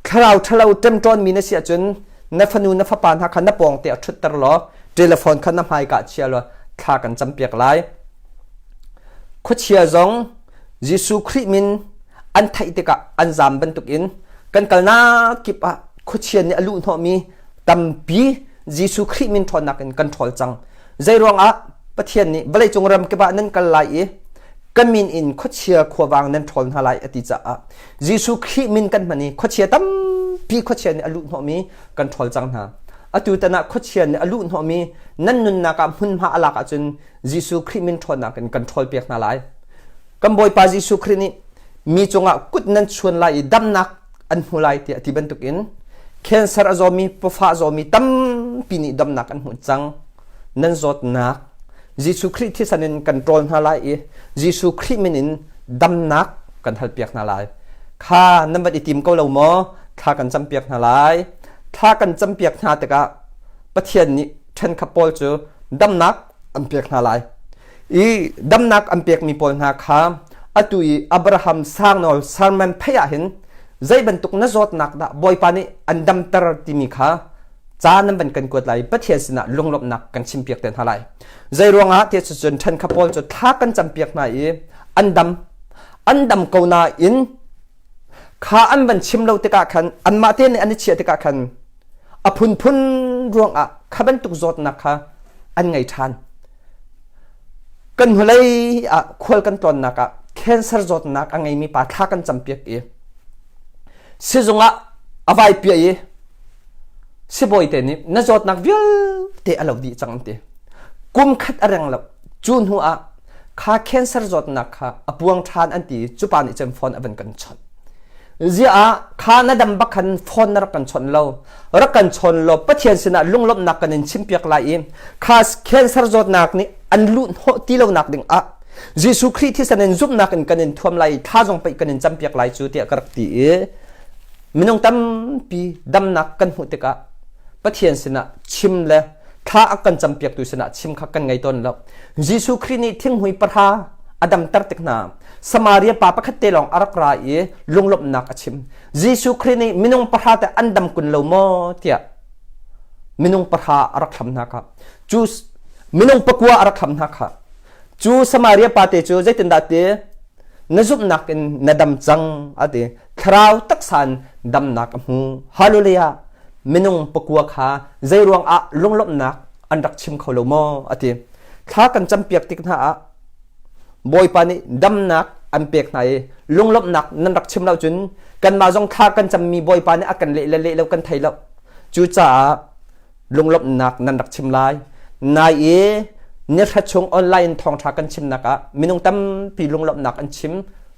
thlarau ṭhalo ṭemṭawnmi na si ahcun na fanu na fapa hna kha na pawng te ah ṭhutter law telephone kha na hmaika ah chia law thla kan campiak lai. Khuachia zong Jesuh Khrih min an theih tikah an zaam bantukin kan kalnak kip ah khuachia nih a luhhnawhmi tampi Jesuh Khrih min ṭhawnnak in kan ṭhawl cang. Zeiruangah Pathian nih vawleicung ram kip ah nan kal lai i ka min in khuachia khuavang nan ṭhawl hna lai a ti caah Jesuh Khrih min kan hman i khuachia tampi khuachia nih a luhhnawhmi kan ṭhawl cang hna. Atu tan ah khuachia nih a luhhnawhmi nan nunnak ah hmunhma a lak ahcun Jesuh Khrih min ṭhawnnak in kan ṭhawlpiak hna lai. Kan Bawipa Jesuh Khrih nih mi cungah kut nan chuan lai i damnak an hmu lai tiah a ti bantukin cancer a zawmi, pawfah a zawmi tampi nih damnak an hmuh cang. Nan zawtnak Jesuh Khrih thisen in kan ṭawl hna lai i Jesuh Khrih min in damnak kan halpiak hna lai. Kha nan van i tim ko lo maw? Thla kan campiak hna lai. Thla kan campiak hna tikah Pathian nih ṭhenkhat pawl cu damnak an pek hna lai. I damnak an pekmi pawl hna kha atu i Abraham sangnawl sermon phei ah hin zei bantuk na zawtnak dah Bawipa nih an damter timi kha ca nan van kan kuat lai Pathian sinah lunglawmhnak kan chimpiak te hna lai. Zei ruangah ti cun ṭhenkhat pawl cu thla kan campiak hna i an dam an dam ko nain kha an van chim lo tikah khan anmah te nih an i chiah tikah khan a phunphun ruangah kha bantuk zawtnak kha an ngei ṭhan. Kan hnulei ah khual kan tlawnnak ah cancer zawtnak a ngeimi pa thla kan campiak i sizung ah a vai piah i sibawi te nih na zawtnak vialte a lo dih cang an ti. Kum khat a reng lo. Cu hnu ah kha cancer zawtnak kha a puang ṭhan an ti i cu pa nih cun phone a van kan chawnh. Ziah ah kha na dam bak khan phone na rak kan chawnh lo. Rak kan chawn law Pathian sinah lunglawmhnak kan in chimpiak lai i kha cancer zawtnak nih an luh hnawh ti lonak ding ah Jesuh Khrih thisen in zumhnak in kan in thuam lai i thla zong pei kan in campiak lai cu tiah ka rak ti i minung tampi damnak kan hmuh tikah Pathian sinah chim le thla a kan campiaktu sinah chim kha kan ngei tawn lo. Jesuh Khrih nih thinghmui pahra a damter tik hna Samaria pa pakhat te lawng a rak ra i lunglawmhnak a chim. Jesuh Khrih nih minung pahra te an dam kun lo maw tiah minung pahra a rak hlam hna kha. Cu minung pakua a rak hlam hna kha. Cu Samaria pa te cu zeitindah ti na zumhnak in na dam cang a ti. Thlarau taksa in damnak a hmu. Hallelujah! Minung pakua kha zeiruang ah lunglawmhnak an rak chim kho lo maw a ti. Thla kan campiak tik hna ah Bawipa nih damnak an pek hna i lunglawmhnak nan rak chim lo cun kanmah zong thla kan cammi Bawipa nih a kan leh le leh lo kan thei lo. Cucaah lunglawmhnak nan rak chim lai. Nai i nihra chung online in thawngṭha kan chimnak ah minung tampi lunglawmhnak an chim.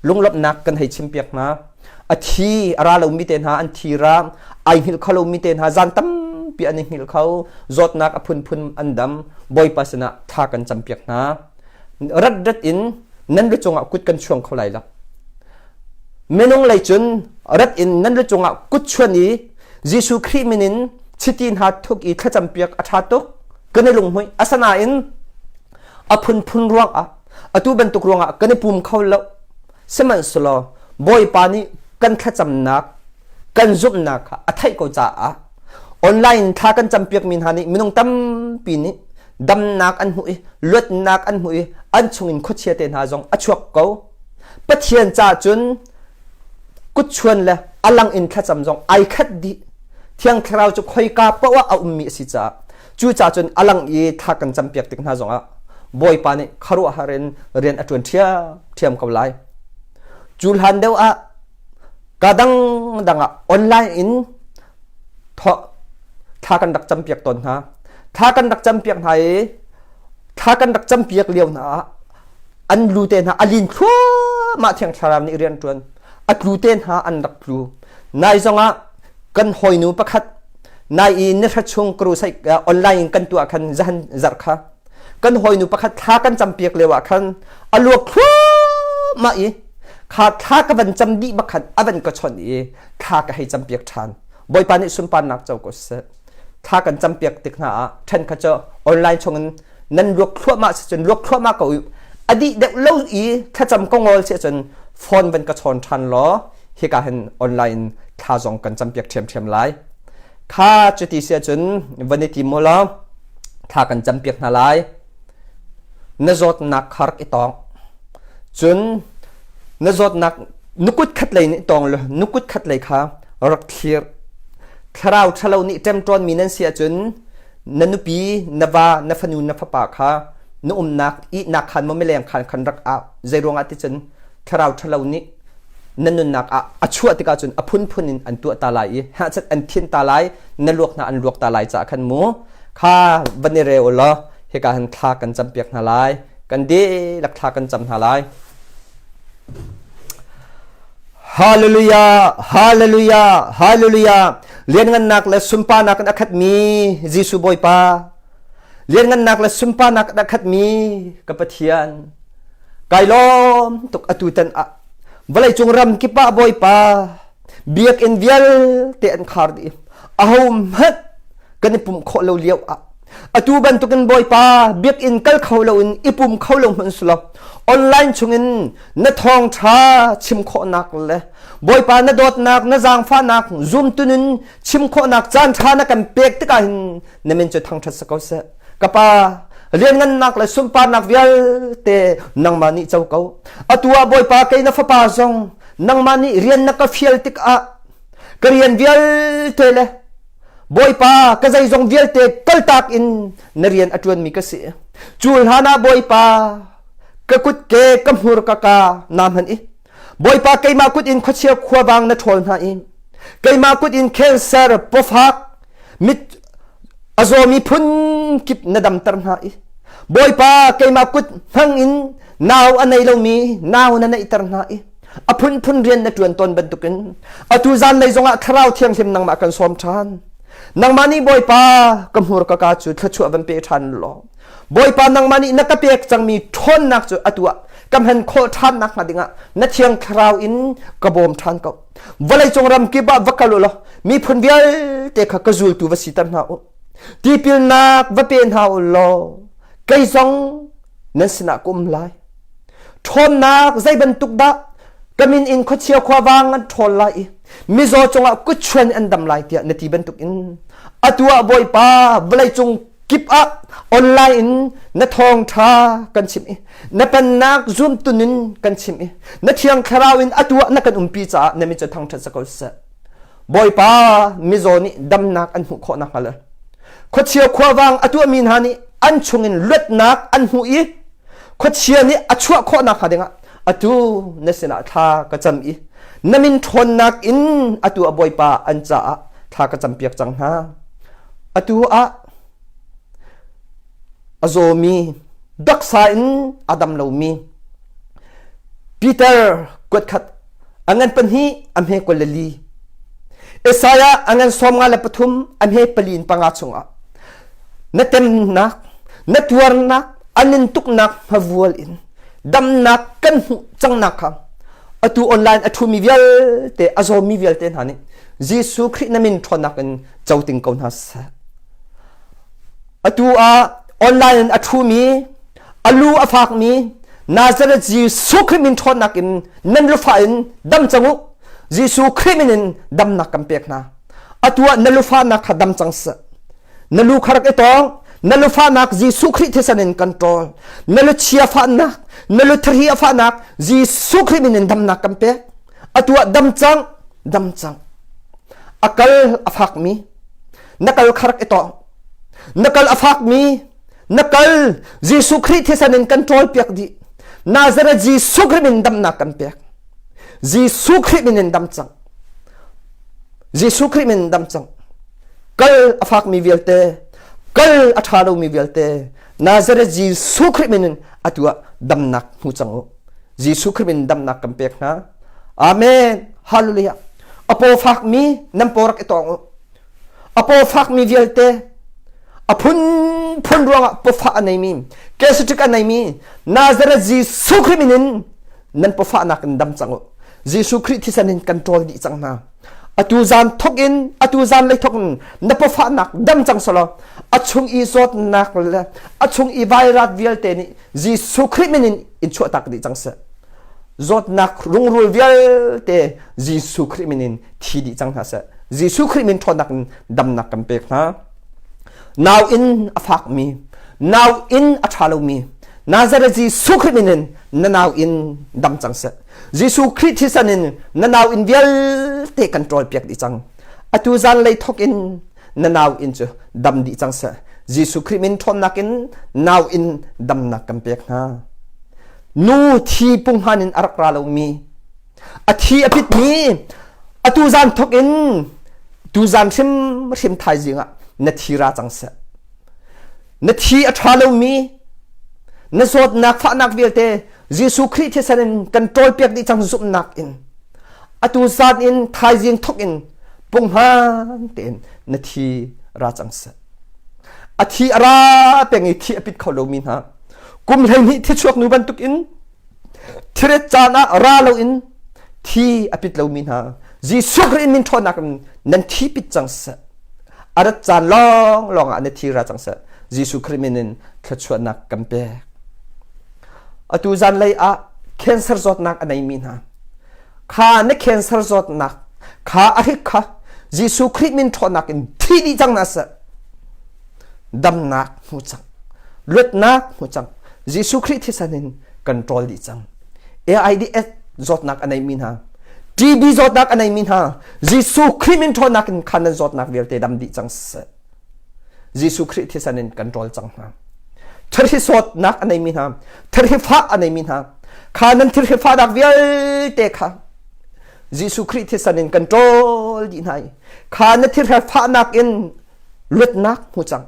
Lunglawmhnak kan hei chimpiak hna. A thi a ra lomi te hna an thi ra, ai hngilh kho lomi te hna zan tampi an i hngilh kho, zawtnak a phunphun an dam. Bawipa sinah thla kan campiak hna. Rat rat in nan lu cungah kut kan chuang kho lai lo. Minung lei cun rat in nan lu cungah kut chuan i Jesuh Khrih min in chiti hna thuk i thlacampiak a ṭha tuk. Kan i lunghmuih. Asinain a phunphun ruangah atu bantuk ruangah kan i pum kho lo. Sihmanhsehlaw Bawipa nih kan thlacamnak kan zumhnak kha a theih ko caah online thla kan campiakmi hna nih minung tampi nih damnak an hmuh i luatnak an hmuh i an chungin khuachia te hna zong a chuak ko. Pathian caah cun kutchuan le a lang in thlacam zong ai khat dih. Thiang Thlarau cu khoika paoh ah a ummi a si caah cucaah cun a lang i thla kan campiak tik hna zongah Bawipa nih khuaruahhar in rian a ṭuan ṭhiamṭhiam ko lai. Cu hlan deuh ah ka dangdang ah online in thla kan rak campiak tawn hna. Thla kan rak campiak hna i thla kan rak campiak lio hna ah an lu te hna a lin thluahmah Thiang Thlarau nih rian ṭuan. A tlu te hna an rak tlu. Nai zongah kan hawinu pakhat nai i nihra chung crusade online in kan tuah khan zahan zarh kha kan hawinu pakhat thla kan campiak lio ah khan a luak thluahmah i kha thla ka van cam dih bak khan a van ka chawnh i thla ka hei campiak ṭhan. Bawipa nih sunparnak co ko seh. Thla kan campiak tik hna ah ṭhen kha cu online chungin nan luak thluahmah si cun luak thluahmah ko u. A dih deuh lo i thlacam ka ngol si cun phone van ka chawn ṭhan law hika hin online thla zong kan campiak ṭhiamṭhiam lai. Kha cuti si ahcun van i tim u law thla kan campiak hna lai. Na zawtnak kha rak i tawng. Cun na zawtnak na kut khat lei nih tawng law na kut khat lei kha rak thlir. Thlarau ṭhalo nih ṭemṭawnmi nan si ahcun na nupi, na va, na fanu, na fapa kha na umnak ihnak khan maw mileng khan khan rak au. Zeiruangah ti cun thlarau ṭhalo nih na nunnak ah a chuah tikah cun a phunphun in an tuah ta lai i hahchat an thin ta lai, na luak hna an luak ta lai caah khan mu kha van i rel u law hika hin thla kan campiak hna lai. Kan dihlak thla kan cam hna lai. Hallelujah, hallelujah, hallelujah. Lianngannak le sunparnak in a khatmi Jesuh Bawipa. Lianngannak le sunparnak in a khatmi ka Pathian. Kai lawm tuk atu tan ah vawleicung ram kip ah Bawipa biakinn vialte an khar dih. Aho hmanh kan i pumh khawh lo lio ah atu bantukin Bawipa biakinn kal kho loin i pum kho lo hmanh sulaw online chungin na thawngṭha chim khawhnak le Bawipa na dawtnak na zaangfahnak zumtu nun chim khawhnak caan ṭha na kan pek tikah hin na min cu thangṭhat si ko seh. Ka pa lianngannak le sunparnak vialte nangmah nih co ko. Atu ah Bawipa kei na fapa zong nangmah nih rian na ka fial tikah ka rian vialte le Bawipa ka zeizong vialte kaltak in na rian a ṭuanmi ka si. Cu hlan ah Bawipa ka kutke ka hmur ka ka naa hman i Bawipa keimah kut in khuachia khuavang na ṭhawl hna i keimah kut in cancer pawfak mit a zawmi phun kip na damter hna i Bawipa keimah kut hmang in nau a nei lomi nau na neihter hna i a phunphun rian na ṭuan tawn bantukin atu zanlei zongah thlarau thianghlim nangmah kan sawm ṭhan. Nangmah nih Bawipa ka hmur ka ka cu thluachuah van pe ṭhan law Bawipa nangmah nih na ka pek cangmi ṭhawnnak cu atu ah ka hman khawh ṭhan nakhnga dingah na thiang thlarau in ka bawm ṭhan ko. Vawleicung ram kip ah va kal u law miphun vialte kha ka zultu va siter hna u. Tipilnak va pe hna u law kei zong nan sinah ka um lai. Ṭhawnnak zei bantuk dah ka min in khuachia khuavang an ṭhawl lai i mizaw cungah kutchuan an dam lai tiah na ti bantukin atu ah Bawipa vawleicung kip ah online in na thawngṭha kan chim i na pennak zumtun in kan chim i na thiang thlarau in atu ah na kan umpi caah na min cu thangṭhat si ko seh. Bawipa mizaw nih damnak an hmuh khawh nakhnga le khuachia khuavang a tuahmi hna nih an chungin luatnak an hmuh i khuachia nih a chuah khawh nakhnga dingah atu na sinah thla ka cam i na min ṭhawnnak in atu a Bawipa an caah thla ka campiak cang hna. Atu ah a zawmi daksa in a dam lomi Peter kuatkhat. A ngan pahnih a hme 24. Isaiah a ngan 53 a hme pali in panga chungah na temnak na tuarnak an in tuknak hmavual in damnak kan hmuh cangnak kha atu online a ṭhumi vialte a zawmi vialte hna nih Jesuh Khrih na min ṭhawnnak in coting ko hna seh. Atu ah online in a ṭhumi a lu a fakmi Nazareth Jesuh Khrih min ṭhawnnak in nan lufa in dam cang u. Jesuh Khrih min in damnak kan pek hna. Atu ah na lufahnak kha dam cang seh. Na lu kha rak i tawng. Na lufahnak Jesuh Khrih thisen in kan ṭawl. Na lu chia fahnak, na lu thari a fahnak Jesuh Khrih min in damnak kan pek. Atu ah dam cang, dam cang. A kal a fakmi, na kal kha rak i tawng. Na kal a fakmi, na kal Jesuh Khrih thisen in kan ṭawl piak dih. Nazareth Jesuh Khrih min damnak kan pek. Jesuh Khrih min in dam cang. Jesuh Khrih min dam cang. Kal a fakmi vialte, kal a ṭha lomi vialte, Nazareth Jesuh Khrih min in atu ah damnak hmu cang u. Jesuh Khrih min damnak kan pek hna. Amen. Hallelujah. A paw fakmi nan paw rak i tawng u. A paw fakmi vialte a phunphun ruangah pawfah a neimi, gastric a neimi, Nazareth Jesuh Khrih min in nan pawfahnak in dam cang u. Jesuh Khrih thisen in kan ṭawl dih cang hna. Atu zan thok in, atu zan lei thok in na pawfahnak dam cang selaw a chung i zawtnak le a chung i vairat vialte nih Jesuh Khrih min in in chuahtak dih cang seh. Zawtnak rungrul vialte Jesuh Khrih min in thi dih cang hna seh. Jesuh Khrih min ṭhawnnak in damnak kan pek hna. Nau in a fakmi, nau in a ṭha lomi, Nazareth Jesuh Khrih min in na nau in dam cang seh. Jesuh Khrih thisen in na nau in vialte kan ṭawlpiak dih cang. Atu zanlei thawk in na nau in cu dam dih cang seh. Jesuh Khrih min ṭhawnnak in nau in damnak kan pek hna. Nu thi punghman in a rak ra lomi, a thi a pitmi, atu zan thawk in tu zan hrimhrim thaizing ah na thi ra cang seh. Na thi a ṭha lomi, na zawtnak fahnak vialte Jesuh Khrih thisen in kan ṭawlpiak dih cang zumhnak in atu zan in thaizing thawk in punghman tein na thi ra cang seh. A thi a ra peng i thi a pit kho lomi hna kum 12 thichuak nu bantukin thiret caan ah ra loin thi a pit lomi hna Jesuh Khrih min ṭhawnnak in nan thi pit cang seh. A rat caan lawng lawng ah na thi ra cang seh. Jesuh Khrih min in thluachuahnak kan pek. Atu zanlei ah cancer zawtnak a neimi hna kha na cancer zawtnak kha a hrik kha Jesuh Khrih min ṭhawnnak in thi dih cang na seh. Damnak hmu cang. Luatnak hmu cang. Jesuh Khrih thisen in kan ṭawl dih cang. AIDS zawtnak a neimi hna TB zawtnak a neimi hna Jesuh Khrih min ṭhawnnak in khan nan zawtnak vialte dam dih cang seh. Jesuh Khrih thisen in kan ṭawl cang hna. Thirhi sawtnak a neimi hna, thirhi fah a neimi hna, kha nan thirhi fahnak vialte kha Jesuh Khrih thisen in kan ṭawl dih hna i kha na thirhi fahnak in luatnak hmu cang,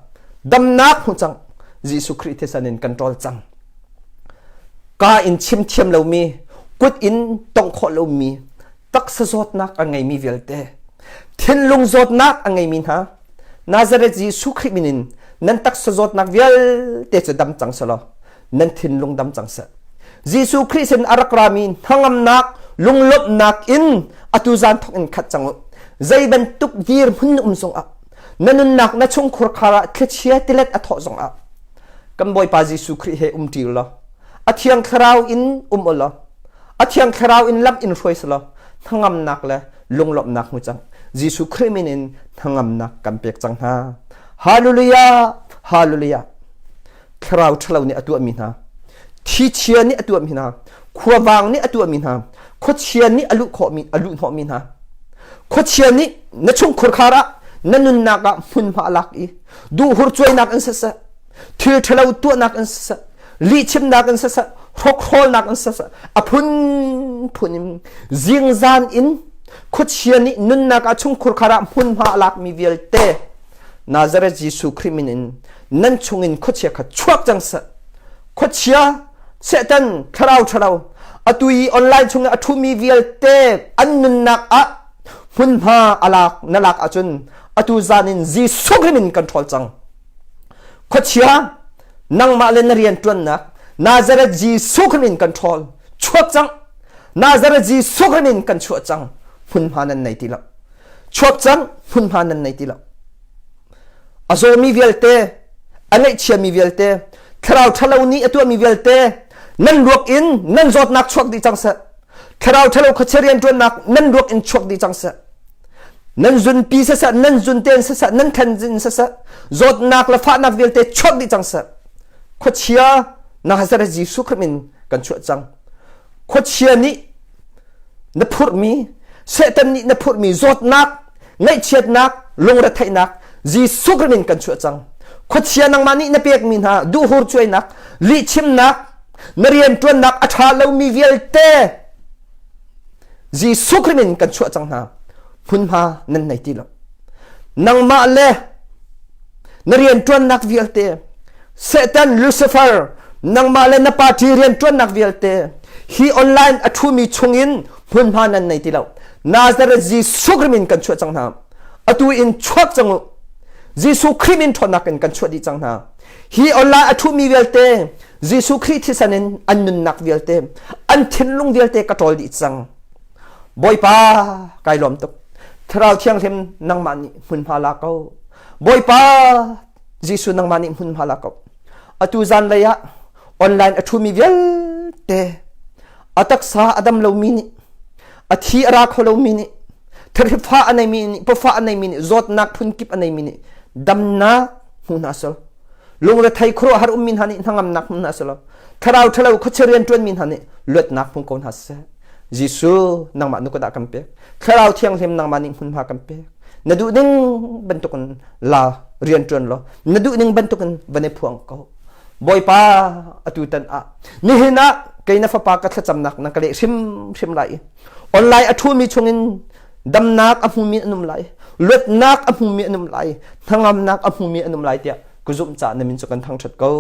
damnak hmu cang, Jesuh Khrih thisen in kan ṭawl cang. Ka in chim thiam lomi, kut in tongh khawh lomi, taksa zawtnak a ngeimi vialte, thinlung zawtnak a ngeimi hna, Nazareth Jesuh Khrih min in nan taksa zawtnak vialte cu dam cang selaw nan thinlung dam cang seh. Jesuh Khrih sin a rak rami hnangamnak, lunglawmhnak in atu zan thawk in khat cang u. Zei bantuk dirhmun um zongah na nunnak na chungkhur khar ah thlichia tilet a thawh zongah kan Bawipa Jesuh Khrih he um ṭi law a Thiang Thlarau in um u law a Thiang Thlarau in lam in hruai selaw hnangamnak le lunglawmhnak hmu cang. Jesuh Khrih min in hnangamnak kan pek cang hna. Hallelujah! Hallelujah! Thlarau ṭhalo nih a tuahmi hna, thichia nih a tuahmi hna, khuavang nih a tuahmi hna, khuachia nih a luh khawhmi a luh hnawhmi hna. Khuachia nih na chungkhur khar ah na nunnak ah hmunhma a lak i duhhur cuainak in siseh, thil ṭhalo tuahnak in siseh, lihchimnak in siseh, hrokhrawlnak in siseh, a phunphun in zingzan in khuachia nih nunnak ah chungkhur khar ah hmunhma a lakmi vialte Nazareth Jesuh Khrih min in nan chungin khuachia kha chuak cang seh. Khuachia, Satan, thlarau ṭhalo, Atu i online chung i a ṭhumi vialte an nunnak ah hmunhma a lak na lak ahcun atu zan in Jesuh Khrih min kan ṭhawl cang. Khuachia nangmah le na rian ṭuannak Nazareth Jesuh Khrih min kan ṭhawl. Chuak cang. Nazareth Jesuh Khrih min kan chuah cang. Hmunhma nan nei ti lo. Chuak cang. Hmunhma nan nei ti lo. A zawmi vialte, a ngaihchiami vialte, thlarau ṭhalo nih a tuahmi vialte nan ruak in nan zawtnak chuak dih cang seh. Thlarau ṭhalo khuachia rianṭuannak nan ruak in chuak dih cang seh. Nan zunpi siseh, nan zunten siseh, nan thenzin siseh, zawtnak le fahnak vialte chuak dih cang seh. Khuachia Nazareth Jesuh Khrih min kan chuah cang. Khuachia nih na phurhmi, Satan nih na phurhmi zawtnak, ngaihchiatnak, lungretheihnak Jesuh Khrih min kan chuah cang. Khuachia nangmah nih na pekmi hna duhhur cuainak, lihchimnak, na rianṭuannak a ṭha lomi vialte Jesuh Khrih min kan chuah cang hna. Hmunhma nan nei ti lo. Nangmah le na rianṭuannak vialte Satan Lucifer nangmah le na party rianṭuannak vialte hi online a ṭhumi chungin hmunhma nan nei ti lo. Nazareth Jesuh Khrih min kan chuah cang hna. Atu in chuak cang u. Jesuh Khrih min ṭhawnnak in kan chuah dih cang hna. Hi online a ṭhumi vialte Jesuh Khrih thisen in an nunnak vialte, an thinlung vialte ka ṭawl dih cang. Bawipa, kai lawm tuk. Thlarau Thianghlim nangmah nih hmunhma la ko. Bawipa, Jesuh nangmah nih hmunhma la ko. Atu zanlei ah online a ṭhumi vialte a taksa a dam lomi nih a thi a ra kho lomi nih tharifa a neimi nih pafa a neimi nih zawtnak phunkip a neimi nih damnak hmu hna sel lungrethei khuaruahhar ummi hna nih hnangamnak hmu hna selaw thlarau ṭhalo khuachia rianṭuanmi hna nih luatnak hmu ko hna seh Jesuh nangmah nu ka dah kan pek thlarau thianghlim nangmah nih hmunhma kan pek na duh ning bantukin la rianṭuan law na duh ning bantukin van i phuang ko Bawipa atu tan ah nihin ah kei na fapa ka thlacamnak na ka leh hrimhrim lai i online a ṭhumi chungin damnak a hmumi an um lai luatnak a hmumi an um lai hnangamnak a hmumi an um lai tiah ka zumh caah na min cu kan thangṭhat ko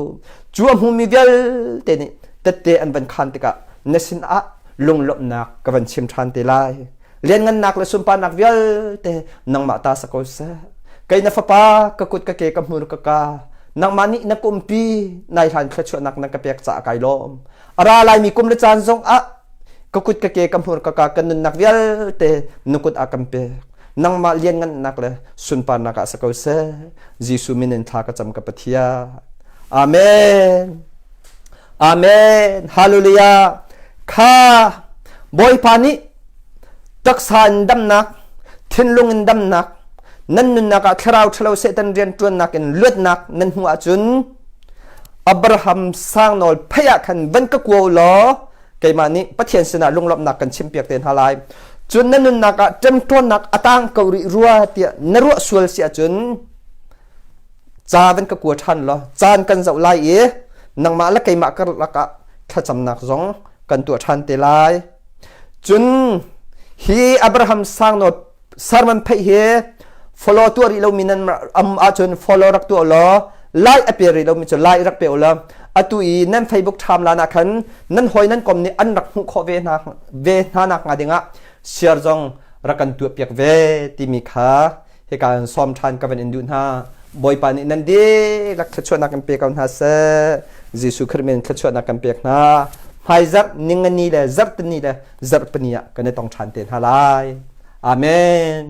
cu a hmumi vialte nih tette an van khan tikah na sinah lunglawmhnak ka van chim ṭhan te lai lianngannak le sunparnak vialte nangmah ta sa ko seh kei na fapa ka kut ka ke ka hmur ka ka nangmah nih na kumpi nai hlan thluachuahnak na ka pek caah kai lawm a ra laimi kum le caan zong ah ka kut ka ke ka hmur ka ka kan nunnak vialte na kut ah kan pek nangmah lianngannak le sunparnak ah sa ko seh Jesuh min in thla ka cam ka Pathian Amen Amen Hallelujah kha Bawipa nih taksa in damnak thinlung in damnak nan nunnak ah thlarau ṭhalo Satan rianṭuannak in luatnak nan hmuh ahcun Abraham sangnawl phei ah khan van ka kuo law keimah nih Pathian sinah lunglawmhnak kan chimpiak te hna lai. Cun na nunnak ah ṭemṭawnnak a tang ko rih rua tiah na ruah sual si ahcun ca van ka kua ṭhan law caan kan zoh lai i nangmah le keimah karlak ah thlacamnak zong kan tuah ṭhan te lai. Cun hi Abraham sangnawl sermon pheih hi follow tuah rih lomi nan am ahcun follow rak tuah law like a pe rih lomi cu like rak pe u law atu i nan Facebook timeline ah khan nan hawi nan kom nih an rak hmuh khawh ve hna ve hna nak hnga dingah share zong rak kan tuah piak ve timi kha hika in sawm ṭhan ka van in duh hna Bawipa nih nan dihlak thluachuahnak kan pe ko hna seh Jesuh Khrih min thluachuahnak kan pek hna hmaizarh ningani le zarhtini le zarhpini ah kan i tong ṭhan te hna lai. Amen.